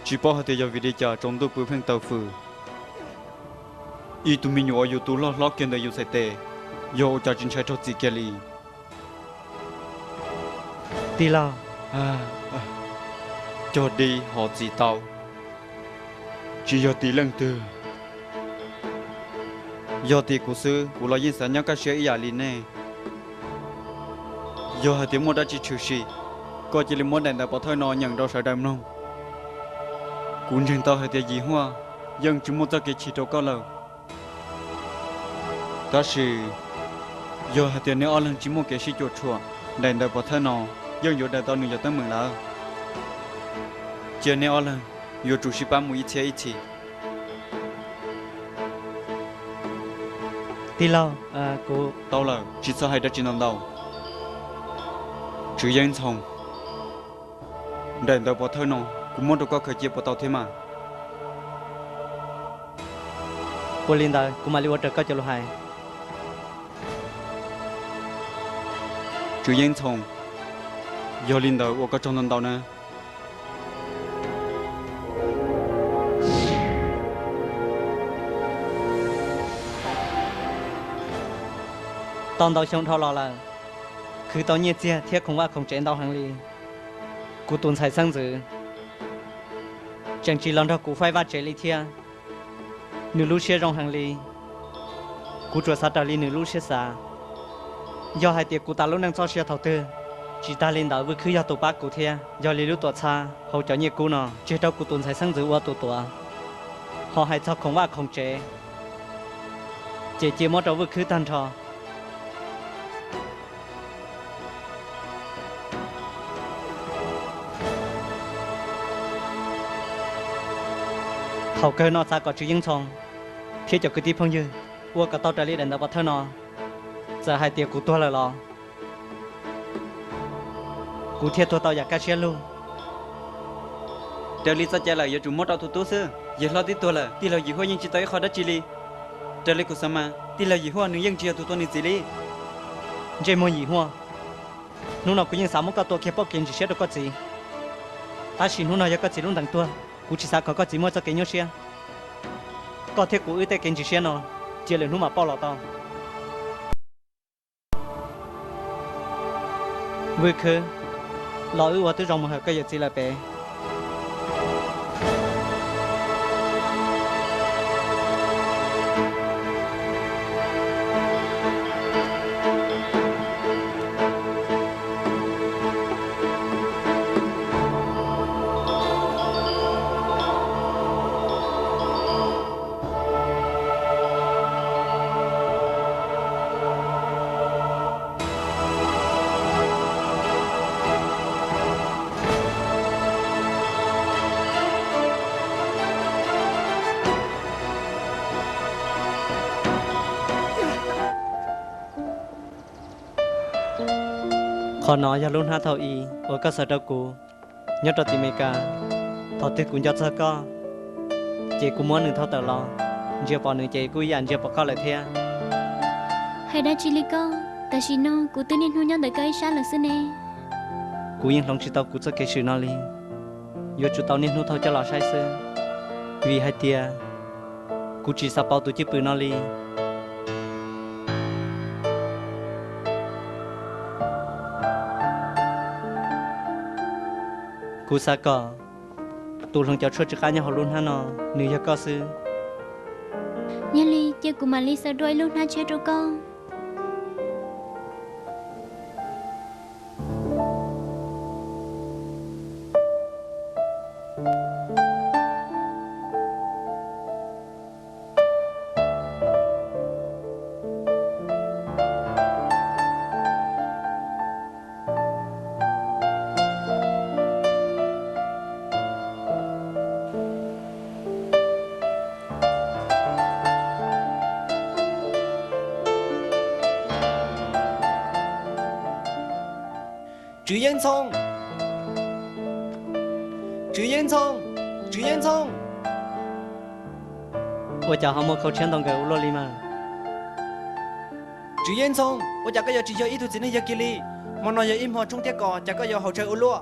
tsis paub hais tias yog vim li cas tsaus ntuj pw pheej taw fws. Ib tug me nyuam uas yus tu loj hlob kiag ntawm yus txhais tes, yog ua cas tsis ntshai raug txim kiag li. Tij laug, cog di hos txim tau, tsis yog tim leej twg. Yog tim kuv xwb, kuv los yeej xav nyob kaj siab ib yam li nej. Yog hais tias muaj dab tsi tshwm sim, koj cia li muab daim ntawv pov thawj no nyeem rau sawv daws mloog. Kuv ntseeg tau hais tias Yim Huaj yeej tsis muaj txoj kev chim rau koj lawm. Tab sis, yog hais tias neb ob leeg tsis muaj kev sib cuam tshuam, daim ntawv pov thawj no yeej yuav daws tau nws cov teeb meem lawm. Cia neb ob leeg yuav tsum sib pab mus ib txhiab ib txhis. Tij laug, kuv... Tau lawm, tsis txhob hais dab tsi ntau ntau. Tswv Yeeb Ntxhoo, daim ntawv pov thawj no kuv muab rau koj khaws cia puas tau thiab mas? Ua li ntawd kuv mam li ua raws koj cov lus hais. Tswv Yeeb Ntxhoo, yog li ntawd ua koj tsaug ntau ntau na. Tau ntau xyoo dhau los lawm, khwv tau nyiaj txiag thiab khoom vaj khoom tsev ntau heev li. Kuv tus ntxhais xeeb ntxwv tseem tsis los nrog kuv faib vaj tsev li thiab. Nws lub siab zoo heev li, kuv tsuas xav raws li nws lub siab xav. Yog hais tias kuv tas lub neej txoj sia thaum twg, tsis tas li ntawd Vwj Khwb yog tus pab kuv thiab. Yog li lub tuam txhab hauv cov nyiaj kub no tseg rau kuv tus ntxhais xeeb ntxwv ua tus tuav. Ho hais txog khoom vaj khoom tsev, ces cia muab rau Vwj Khwb tag nrho. Thaum kawg no xav kom Tswv Yeej Ntxhoo thiab cov kwv tij phooj ywg ua kom tau raws li daim ntawv pov thawj no. Txawm hais tias kuv tuag lawm los kuv thiaj tuag tau yam kaj siab lug. Raws li txoj cai lawm yuav tsum muab rau tus tub xwb. Yawg hlob twb tuag lawm, tij laug Yim Huaj yeej tsis tau ib qho dab tsi li. Raws li kuv xav mas tij laug Yim Huaj nws yeej tsis yog tus tua nws txiv li. Ntsej muag Yim Huaj, hnub no kuv yeej xav muab koj tua kiag pauj kev ntsim siab rau koj txiv. Tab sis hnub no yog koj txiv lub ntees tuag, kuv tsis xav kom koj txiv muaj txoj kev nyuaj siab. Koj thiab kuv wb tej kev ntsis siab no, cia lwm hnub mam pauj los tau. Vwj Khwb, los wb ua tib zoo mus hawm koj yawm txiv lawm pem. Qhov no yog lub hnab thaum ub uas koj xa rau kuv nyob rau tim Meskas. Thaum twg kuv nco txog koj, ces kuv muab nws thau tawm los. Ntsia pom nws ces kuj ib yam ntsia pom koj lawm thiab. Hais dab tsi li koj? Tam sim no kuv twb niaj hnub nyob ntawm koj ib sab lawm xwb ne. Kuv yeej hloov tsis tau kuv txoj kev swm no li, yuav tsum tau niaj hnub thauj coj los saib xwb, vim hais tias kuv tsis xav pauv tus cwj pwm no li. Kuv xav kom tus hloov cov tshuaj tsw qab nyob hauv lub hnab no, nws yog koj xwb. Yog li cia kuv mam li xa dua ib lub hnab tshiab rau koj. Tswv Yeej Ntxhoo! Tswv Yeej Ntxhoo! Tswv Yeej Ntxhoo! Ua cas ho muaj khau tshiab ntau nkawd ua luaj li mas? Tswv Yeej Ntxhoo, ua cas koj yuav tsis yog ib tug txiv neej yawg kiag li? Hmo no yog ib hmo tshoob thiab kos, cas koj yuav haus tsawg ua luaj?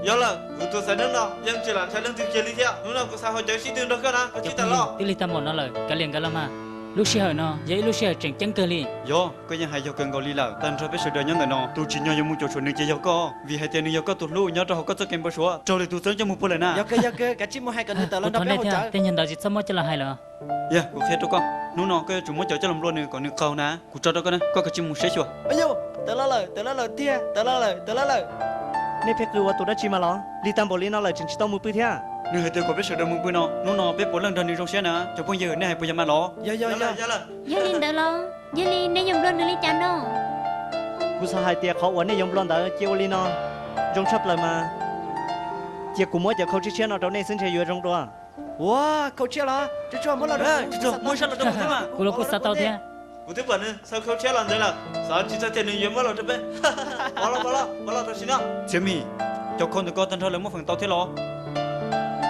Yog lawm, kuv tus xaiv neeb no yeej tsis lam ntshai leej twg kiag li thiab. Hnub no kuv xav haus cawv sib tw nrog koj na, koj cia li tag los. Twb lig tag npaum no lawm, kav liam nkawd los mas. Lub sij hawm no yog ib lub sij hawm tseem ceeb kawg li. Yog, koj yeej hais yog kawg nkaus li lawm. Tag nrho peb sawv daws nyob ntawm no, tus tsim nyog yuav mus cuam tshuam nws ces yog koj, vim hais tias nws yog koj tus hlub nyob rau hauv koj txoj kev npau suav, raug lwm tus txeeb coj mus puag lawm na. Yog kawg, yog kawg, kav tsij mus hais kom nws tawm los nrog peb mus cawv. Tej nyuag ntawd tsis txhob muab coj los hais lawm. Yog, kuv qhia rau koj, hnub no koj yuav tsum muab cawv coj los nplua nws kom nws qaug na. Kuv tso rau koj na, koj kav tsij mus saib xyuas. Ua yog, tawm los lawm, tawm los lawm tiag, tawm los lawm, tawm los lawm. Nej pheej qw ua tus dab tsi mas los? Lig tag npaum li no lawm tseem tsis tau mus pw thiab? Nws hais tias kom peb sawv daws mus pw no, hnub no peb puav leej nrog nws zoo siab na. Cov phooj ywg, nej hais puas yog mas los? Yog, yog, yog. Yog li ntawd los, yog li nej yuav nplua nws li cas no? Kuv xav hais tias qhov uas nej yuav nplua ntawd cia ua li no zoo tshaj plaws mas. Cia kuv muab cov khau tshiab tshiab no rau nej xwb ntshe yuav zoo dua. Ua, khau tshiab los? Tsuag tsuag, muab los rau kuv, muab los rau kuv xwb mas. Kuv los kuv xav tau thiab. Kuv twb pom nws xaw khau tshiab los ntawd lawm, xav tsis txog tias nws yuav muab los rau peb. Pov los, pov los, pov los tam sim no. Txiav Mis, cov khau ntawm koj tag nrho lawv muab feem tau thiab los?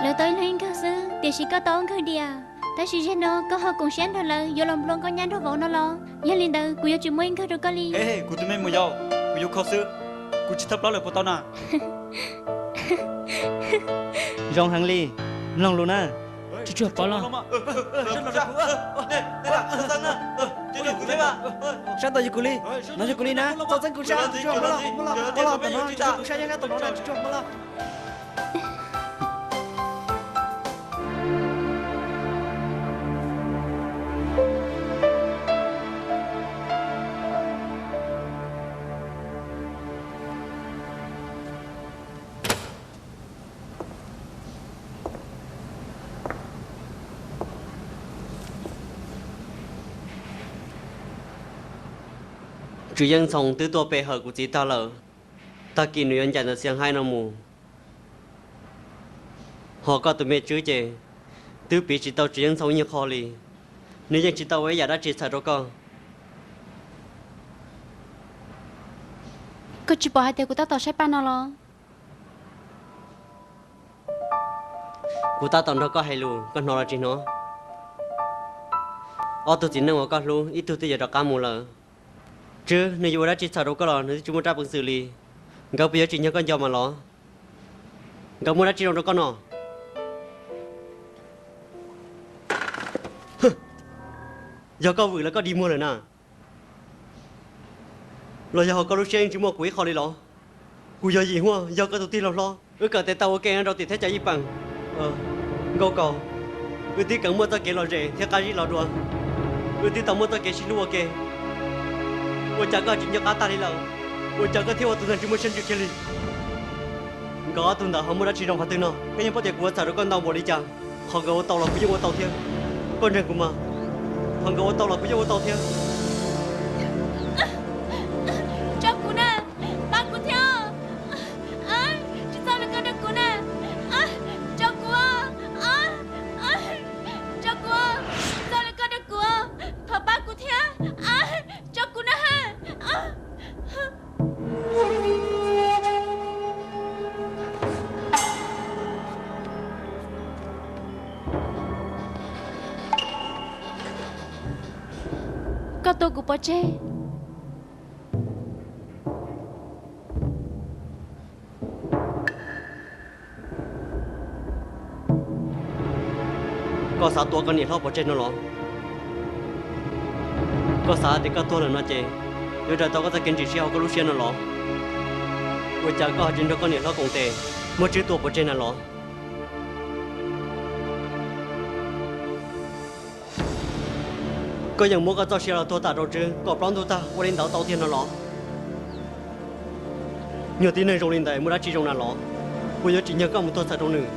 Lawv tau ib leeg ib nkawg xwb, tiam sis koj tau ob nkawg diam. Tab sis zaum no koj ho koom siab nrog lawv yuav los nplua nkauj nyab nraug vauv no los? Yog li ntawd kuv yuav tsum muab ib nkawg rau koj li. Kuv tus me muam yau, kuv yuav kho xwb, kuv tsis thawj plaub lawm puas tau na? Zoo heev li, mloog lus na. Tsuag tsuag, pov los. Sab tod yog kuv li, no yog kuv li na, txhob txeeb kuv sab, tsuag tsuag, pov los, pov los, tom no, kuv sab yeej qab tom no na, tsuag tsuag, pov los. Tswv Yeej Ntxhoo twb tuaj pe hawm kuv txiv tag lawm, tag kis nws yuav ncaim ntawm Xiab Haib no mus. Ho koj tus me Tswb ces twb piv tsis tau Tswv Yeej Ntxhoo ib nyuag qho li, nws yeej tsis tau ua ib yam dab tsi txhawm rau koj. Koj tsis pom hais tias kuv tab tom saib paj no los? Kuv tab tom nrog koj hais lus, koj hnov los tsis hnov? Ob tug txiv neej uas koj hlub ib tug twb yuav rov qab mus lawm. Tswb, nws yuav ua dab tsi txhawm rau koj los nws twb tsis muaj rab peev xwm li. Nkawd puas yuav tsim nyog koj nco mas los? Nkawd muaj dab tsi zoo rau koj no? Yog koj vwm lawv koj dig muag lawm na, los yog hauv koj lub siab yeej tsis muaj kuv ib qho li los? Kuv yog Yim Huaj, yog koj tus tij laug hlob. Wb kawm tes taw ua ke no rau tim theb cav Yij Peem, Nkauj Kaus, wb twb kawm muaj txoj kev lom zem thiab qab zib los dua. Wb twb tau muaj txoj kev sib hlub ua ke. Ua cas koj tsis nco qab tag li lawm? Ua cas koj thiaj ua tus neeg tsis muaj siab ntsws kiag li? Nkawd ob tug ntawd ho muaj dab tsi zoo qhov twg no? Koj yeej paub tias kuv ua txhaum rau koj ntau npaum li cas. Qhov nkawd ua tau los kuv yeej ua tau thiab. Koj ntseeg kuv mas, qhov nkawd ua tau los kuv yeej ua tau thiab. Tso kuv na, pab kuv thiab. Tsis txhob ua li ko rau kuv na. Tso kuv, tso kuv, tsis txhob ua li ko rau kuv. Thov pab kuv thiab, tso kuv na ha. Koj tua kuv pov tseg. Koj xav tua koj niam hlob pov tseg no los? Koj xav tias koj tuag lawm no ces yuav raws tau koj txoj kev ntsim siab hauv koj lub siab no los? Ua cas koj ho tsis nrog koj niam hlob koom tes muab Tswb tua pov tseg na los? Koj yeej muab koj txoj sia los tuag tam rau Tswb kom plaub ntug tag ua li ntawd tau tiag no los? Nyuag tib neeg zoo li ntawd muaj dab tsi zoo na los? Puas yuav tsim nyog koj mus tuag txhaws rau nws?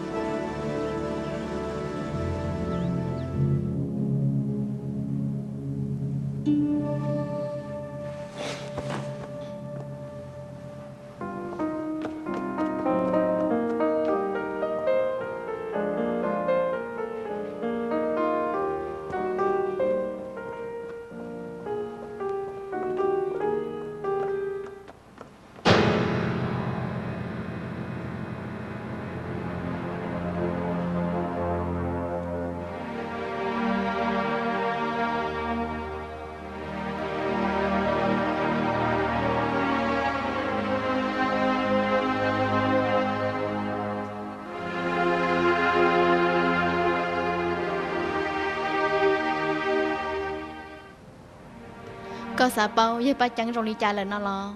Koj xav paub yawg Paj Ceeb zoo li cas lawm no los?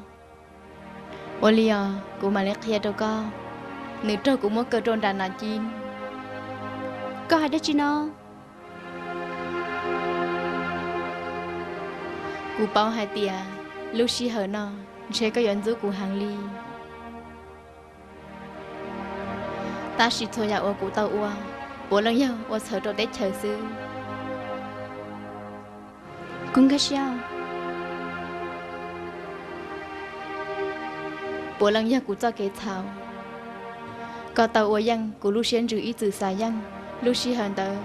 Ua li os, kuv mam li qhia rau koj. Nws raug kuv muab kaw rau nram nam ci. Koj hais dab tsi no? Kuv paub hais tias lub sij hawm no ntshe koj yuav ntxub kuv heev li. Tab sis txhua yam uas kuv tau ua, puav leej yog ua txhawm rau teb chaws xwb. Kuv nkag siab. Puav leej yog kuv txoj kev txhaum. Koj tau ua yeej kuv lub siab ntsws ib txwm xav yeej. Lub sij hawm ntawd,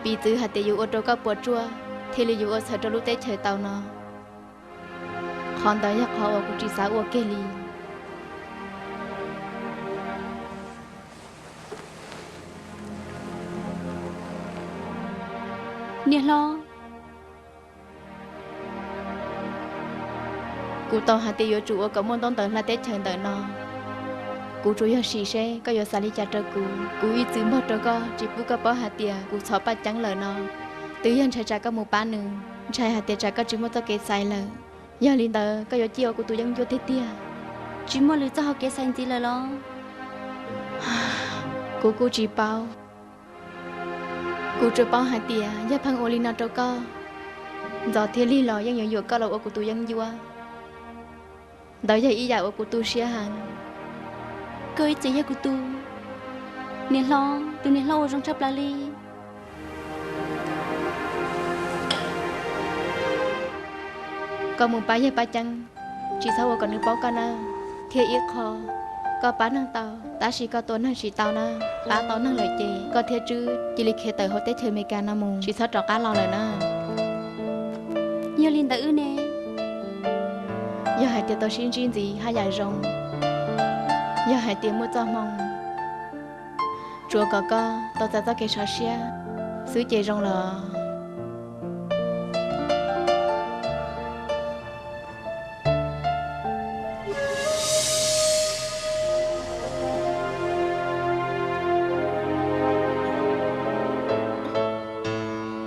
piv txwv hais tias yuav ua rau koj puas tsuaj thiaj li yuav ua txhawm rau lub teb chaws tau no. Qhov ntawd yog qhov uas kuv tsis xav ua kiag li. Niam hlob, kuv tau hais tias yuav tsum ua kom muaj ntaub ntawv hla teb chaws ntawm no. Kuv tsuas yog sim seb koj yuav xav li cas rau kuv. Kuv ib txwm npog rau koj tsis pub koj paub hais tias kuv txhom Paj Ceeb lawm no. Twb yog ntshai tsam koj mus pab nws, ntshai hais tias tsam koj tsis muaj txoj kev xaiv lawm. Yog li ntawd koj yuav ciaj ua kuv tus yeeb ncuab tiag tiag. Tsis muaj lwm txoj hau kev xaiv ntxiv lawm los? Kuv kuj tsis paub. Kuv tsuas paub hais tias yog pheej ua li no rau koj, Ntxos thiab Lig los yeej yuav yuam koj los ua kuv tus yeeb ncuab. Ntawd yog ib yam uas kuv tu siab heev. Koj ib txwm yog kuv tus niam hlob, tus niam hlob uas zoo tshaj plaws li. Koj mus pab yawg Paj Ceeb, tsis txhob ua kom nws paub koj nawb. Thiab ib qho, koj pab neeg tau, tab sis koj tua neeg tsis tau na. Pab tau neeg lawm ces koj thiab Tswb cia li khiav tawm hauv teb chaws Amelikas no mus, tsis txhob rov qab los lawm na. Yog li ntawd wb ne? Yog hais tias tau sib ntsib ntxiv haj yam zoo. Yog hais tias muaj txoj hmoo, tsuav kom koj tau txais txoj kev sov siab xwb ces zoo los.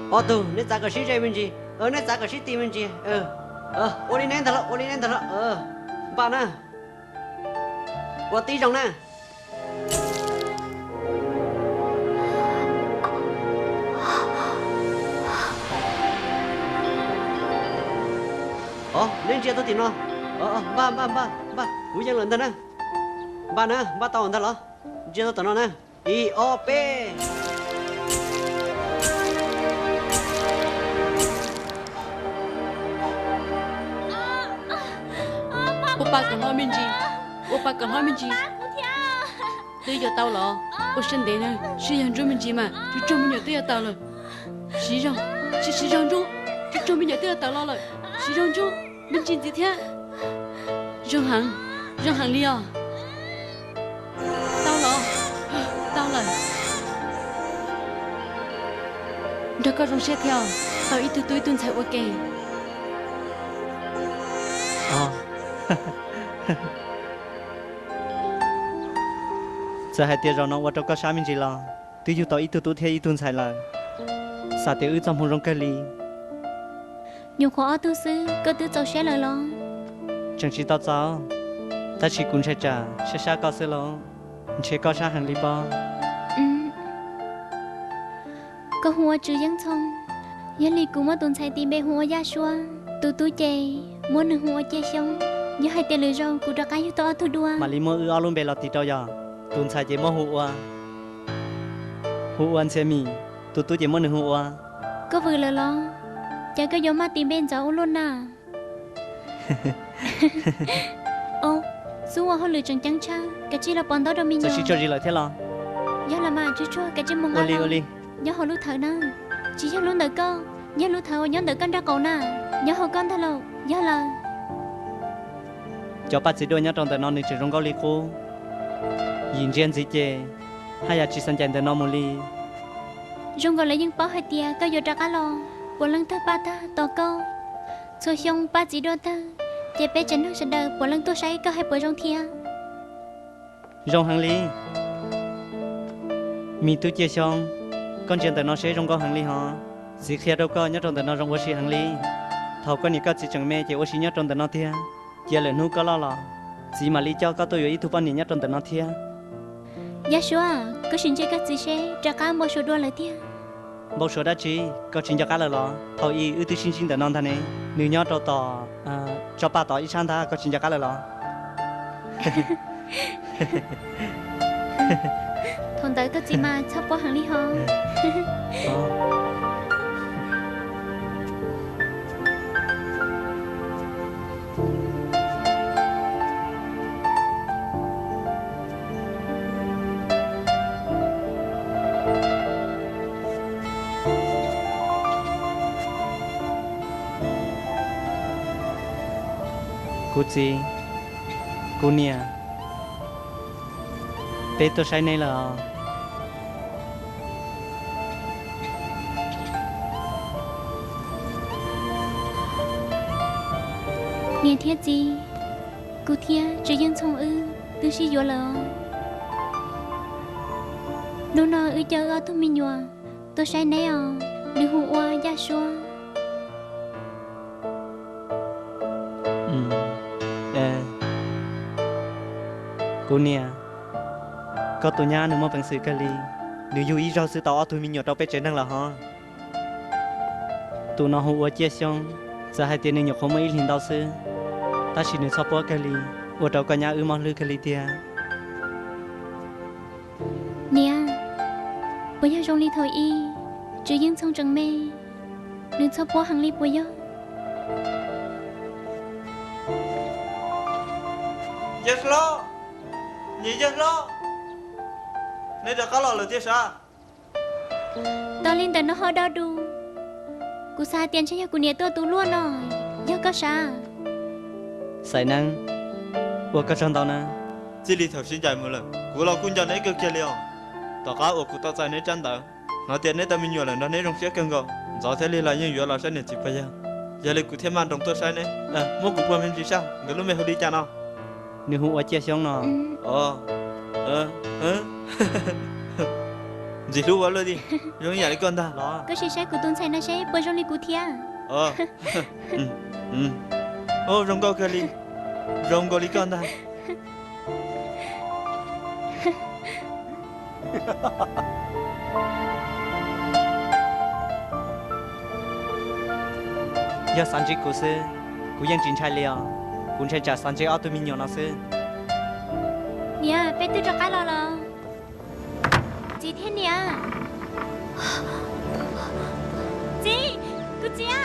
Ob tug neb txav kom sib ze me ntsis, neb txav kom sib ti me ntsis. Ua li neb ntag los, ua li neb ntag los. Npaj na, ua tib zoo na. Os, neb ntsia tuaj tim no. Npaj, npaj, npaj, npaj, kuv yeej lawm ntag na. Npaj na, npaj tau ntag los? Ntsia tuaj tom no na. Ib, ob, peb. Ua pa kom hlob me ntsis, ua pa kom hlob me ntsis. Twb yuav tau los? Ua siab ntev na, siab yog ntsuab me ntsis mas, tsuag tsuag me nyuam twb yuav tawm lawm. Siv zog, siv zog ntsuab, tsuag tsuag me nyuam twb yuav tawm los lawm. Siv zog ntsuab, me ntsis ntxiv thiab. Zoo heev, zoo heev li os. Tau los, tau lawm. Nrog koj zoo siab thiab, tau ib tug tub ib tug ntxhais ua ke. Txawm hais tias zaum no ua rau koj sab me ntsis los twb yug tau ib tug tub thiab ib tug ntxhais lawm. Xav tias wb txoj hmoo zoo kawg li. Nyuam qhuav ob tug xwb koj twb txaus siab lawm los? Tseem tsis tau txaus, tab sis kuv ntshai tsam sab sab koj xwb los. Ntshe koj sab heev li pob. Koj hu ua Tswv Yeej Txhooj, yog li kuv muab tus ntxhais tis npe hu ua Yaj Suab, tus tub ces muab nws hu ua Cia Xyoob. Yog hais tias lwm zaus kuv rov qab yug tau ob tug dua mam li muab wb ob lub npe los tis rau yom. Tus ntxhais ces muab hu ua, hu ua Ntxhias Mim, tus tub ces muab nws hu ua. Koj vwm lawm los? Cas koj yuav maj tis npe ntxov ua luaj na? Os, xub ua hauj lwm tseem ceeb tshaj, kav tsij los pov ntaub rau me nyuam. Txawm sib tso zis lawm thiab los? Yog los mas, tsuag tsuag kav tsij mus nqa li. Nyob hauv lub thawv na, tsis yog lub ntawm koj, yog lub thawv uas nyob ntawm koj nraub qaum na. Nyob hauv koj ntag lauj, yog lawm. Cov paj txiv duaj nyob rau ntawm no nws tseem zoo nkauj li qub. Yim ntsia ntxiv ces haj yam tsis xav ncaim ntawm no mus li. Zoo nkaus lawv yeej paub hais tias koj yuav rov qab los, puav leej tawg paj tag tos koj. Txhua xyoo paj txiv duaj tawg, ces peb tsev neeg sawv daws puav leej tuaj saib koj hais puas zoo thiab. Zoo heev li. Me tub Cia Xyoob, koj ntsia ntawm no seb zoo nkauj heev li hos. Txiv qhia rau koj nyob rau ntawm no zoo ua si heev li. Thaum koj niam koj txiv tseem me ces ua si nyob rau ntawm no tiag. Cia lwm hnub koj loj los, txiv mam li coj koj tuaj yuav ib tug poj niam nyob rau ntawm no thiab. Yaj Suab, koj sim ntsia koj txiv seb rov qab npau suav dua lawm tiag. Npau suav dab tsi? Koj tsis nco qab lawm los? Thaum ub wb twb sib ntsib ntawm no ntag ne. Nws nyob rau tom tsob paj tod ib sab ntag, koj tsis nco qab lawm los? Thaum ntawd koj txiv mas txhob puab heev li hos. Kuv txiv, kuv niam, peb tuaj saib neb lawm os. Niam thiab txiv, kuv thiab Tswv Yeej Txhooj wb twb sib yuav lawm os. Hnub no wb coj wb ob tug me nyuam tuaj saib neb os, nws hu ua Yaj Suab. Kuv niam, koj tus nyab nws muaj peev xwm kawg li, nws yug ib zaug xwb tau ob tug me nyuam rau peb tsev neeg lawm hos. Tus no hu ua Ciaj Xyoob, txawm hais tias nws nyuam qhuav muaj ib hlis ntau xwb, tab sis nws txhob puab kawg li, ua rau koj nyab wb mob hlwb kawg li tiag. Niam, puas yog zoo li thaum ub, Tswv Yeej Txhooj tseem me, nws txhob puab heev li puas yog? Yawg hlob, niam yawg hlob, neb rov qab los lawm tiag sav? Tau li ntawm no ho do du, kuv xav hais tias ntshe yog kuv niam tuaj tu luaj no, yog koj sav? Xaiv Neeb, ua koj tsaug ntau na. Txij li thaum sib ncaim mus lawm, kuv los kuj nco neb kawg kiag li os. Tom qab uas kuv tau txais neb tsab ntawv, hnov tias neb tau me nyuam lawm nrog neb zoo siab kawg nkaus, ntxov thiab li los yeej yuav los saib niam txiv puas yog. Yog li kuv thiaj maj nroos tuaj saib neb. Muab kuv puag me ntsis saib nkawd lub npe hu li cas no? Nws hu ua Ciaj Xyoob no. Os, Ntxim hlub ua luaj li, zoo ib yam li koj ntag. Koj sim saib kuv tus ntxhais no seb puas zoo li kuv thiab. Zoo nkauj kawg li, zoo nkaus li koj ntag. Yog xav ntsib kuv xwb, kuv yeej tsis ntshai li os. Kuv ntshai tsam xav ntsib ob tug me nyuam no xwb. Niam, peb twb rov qab los los. Txiv thiab niam. Txiv, kuv txiv a.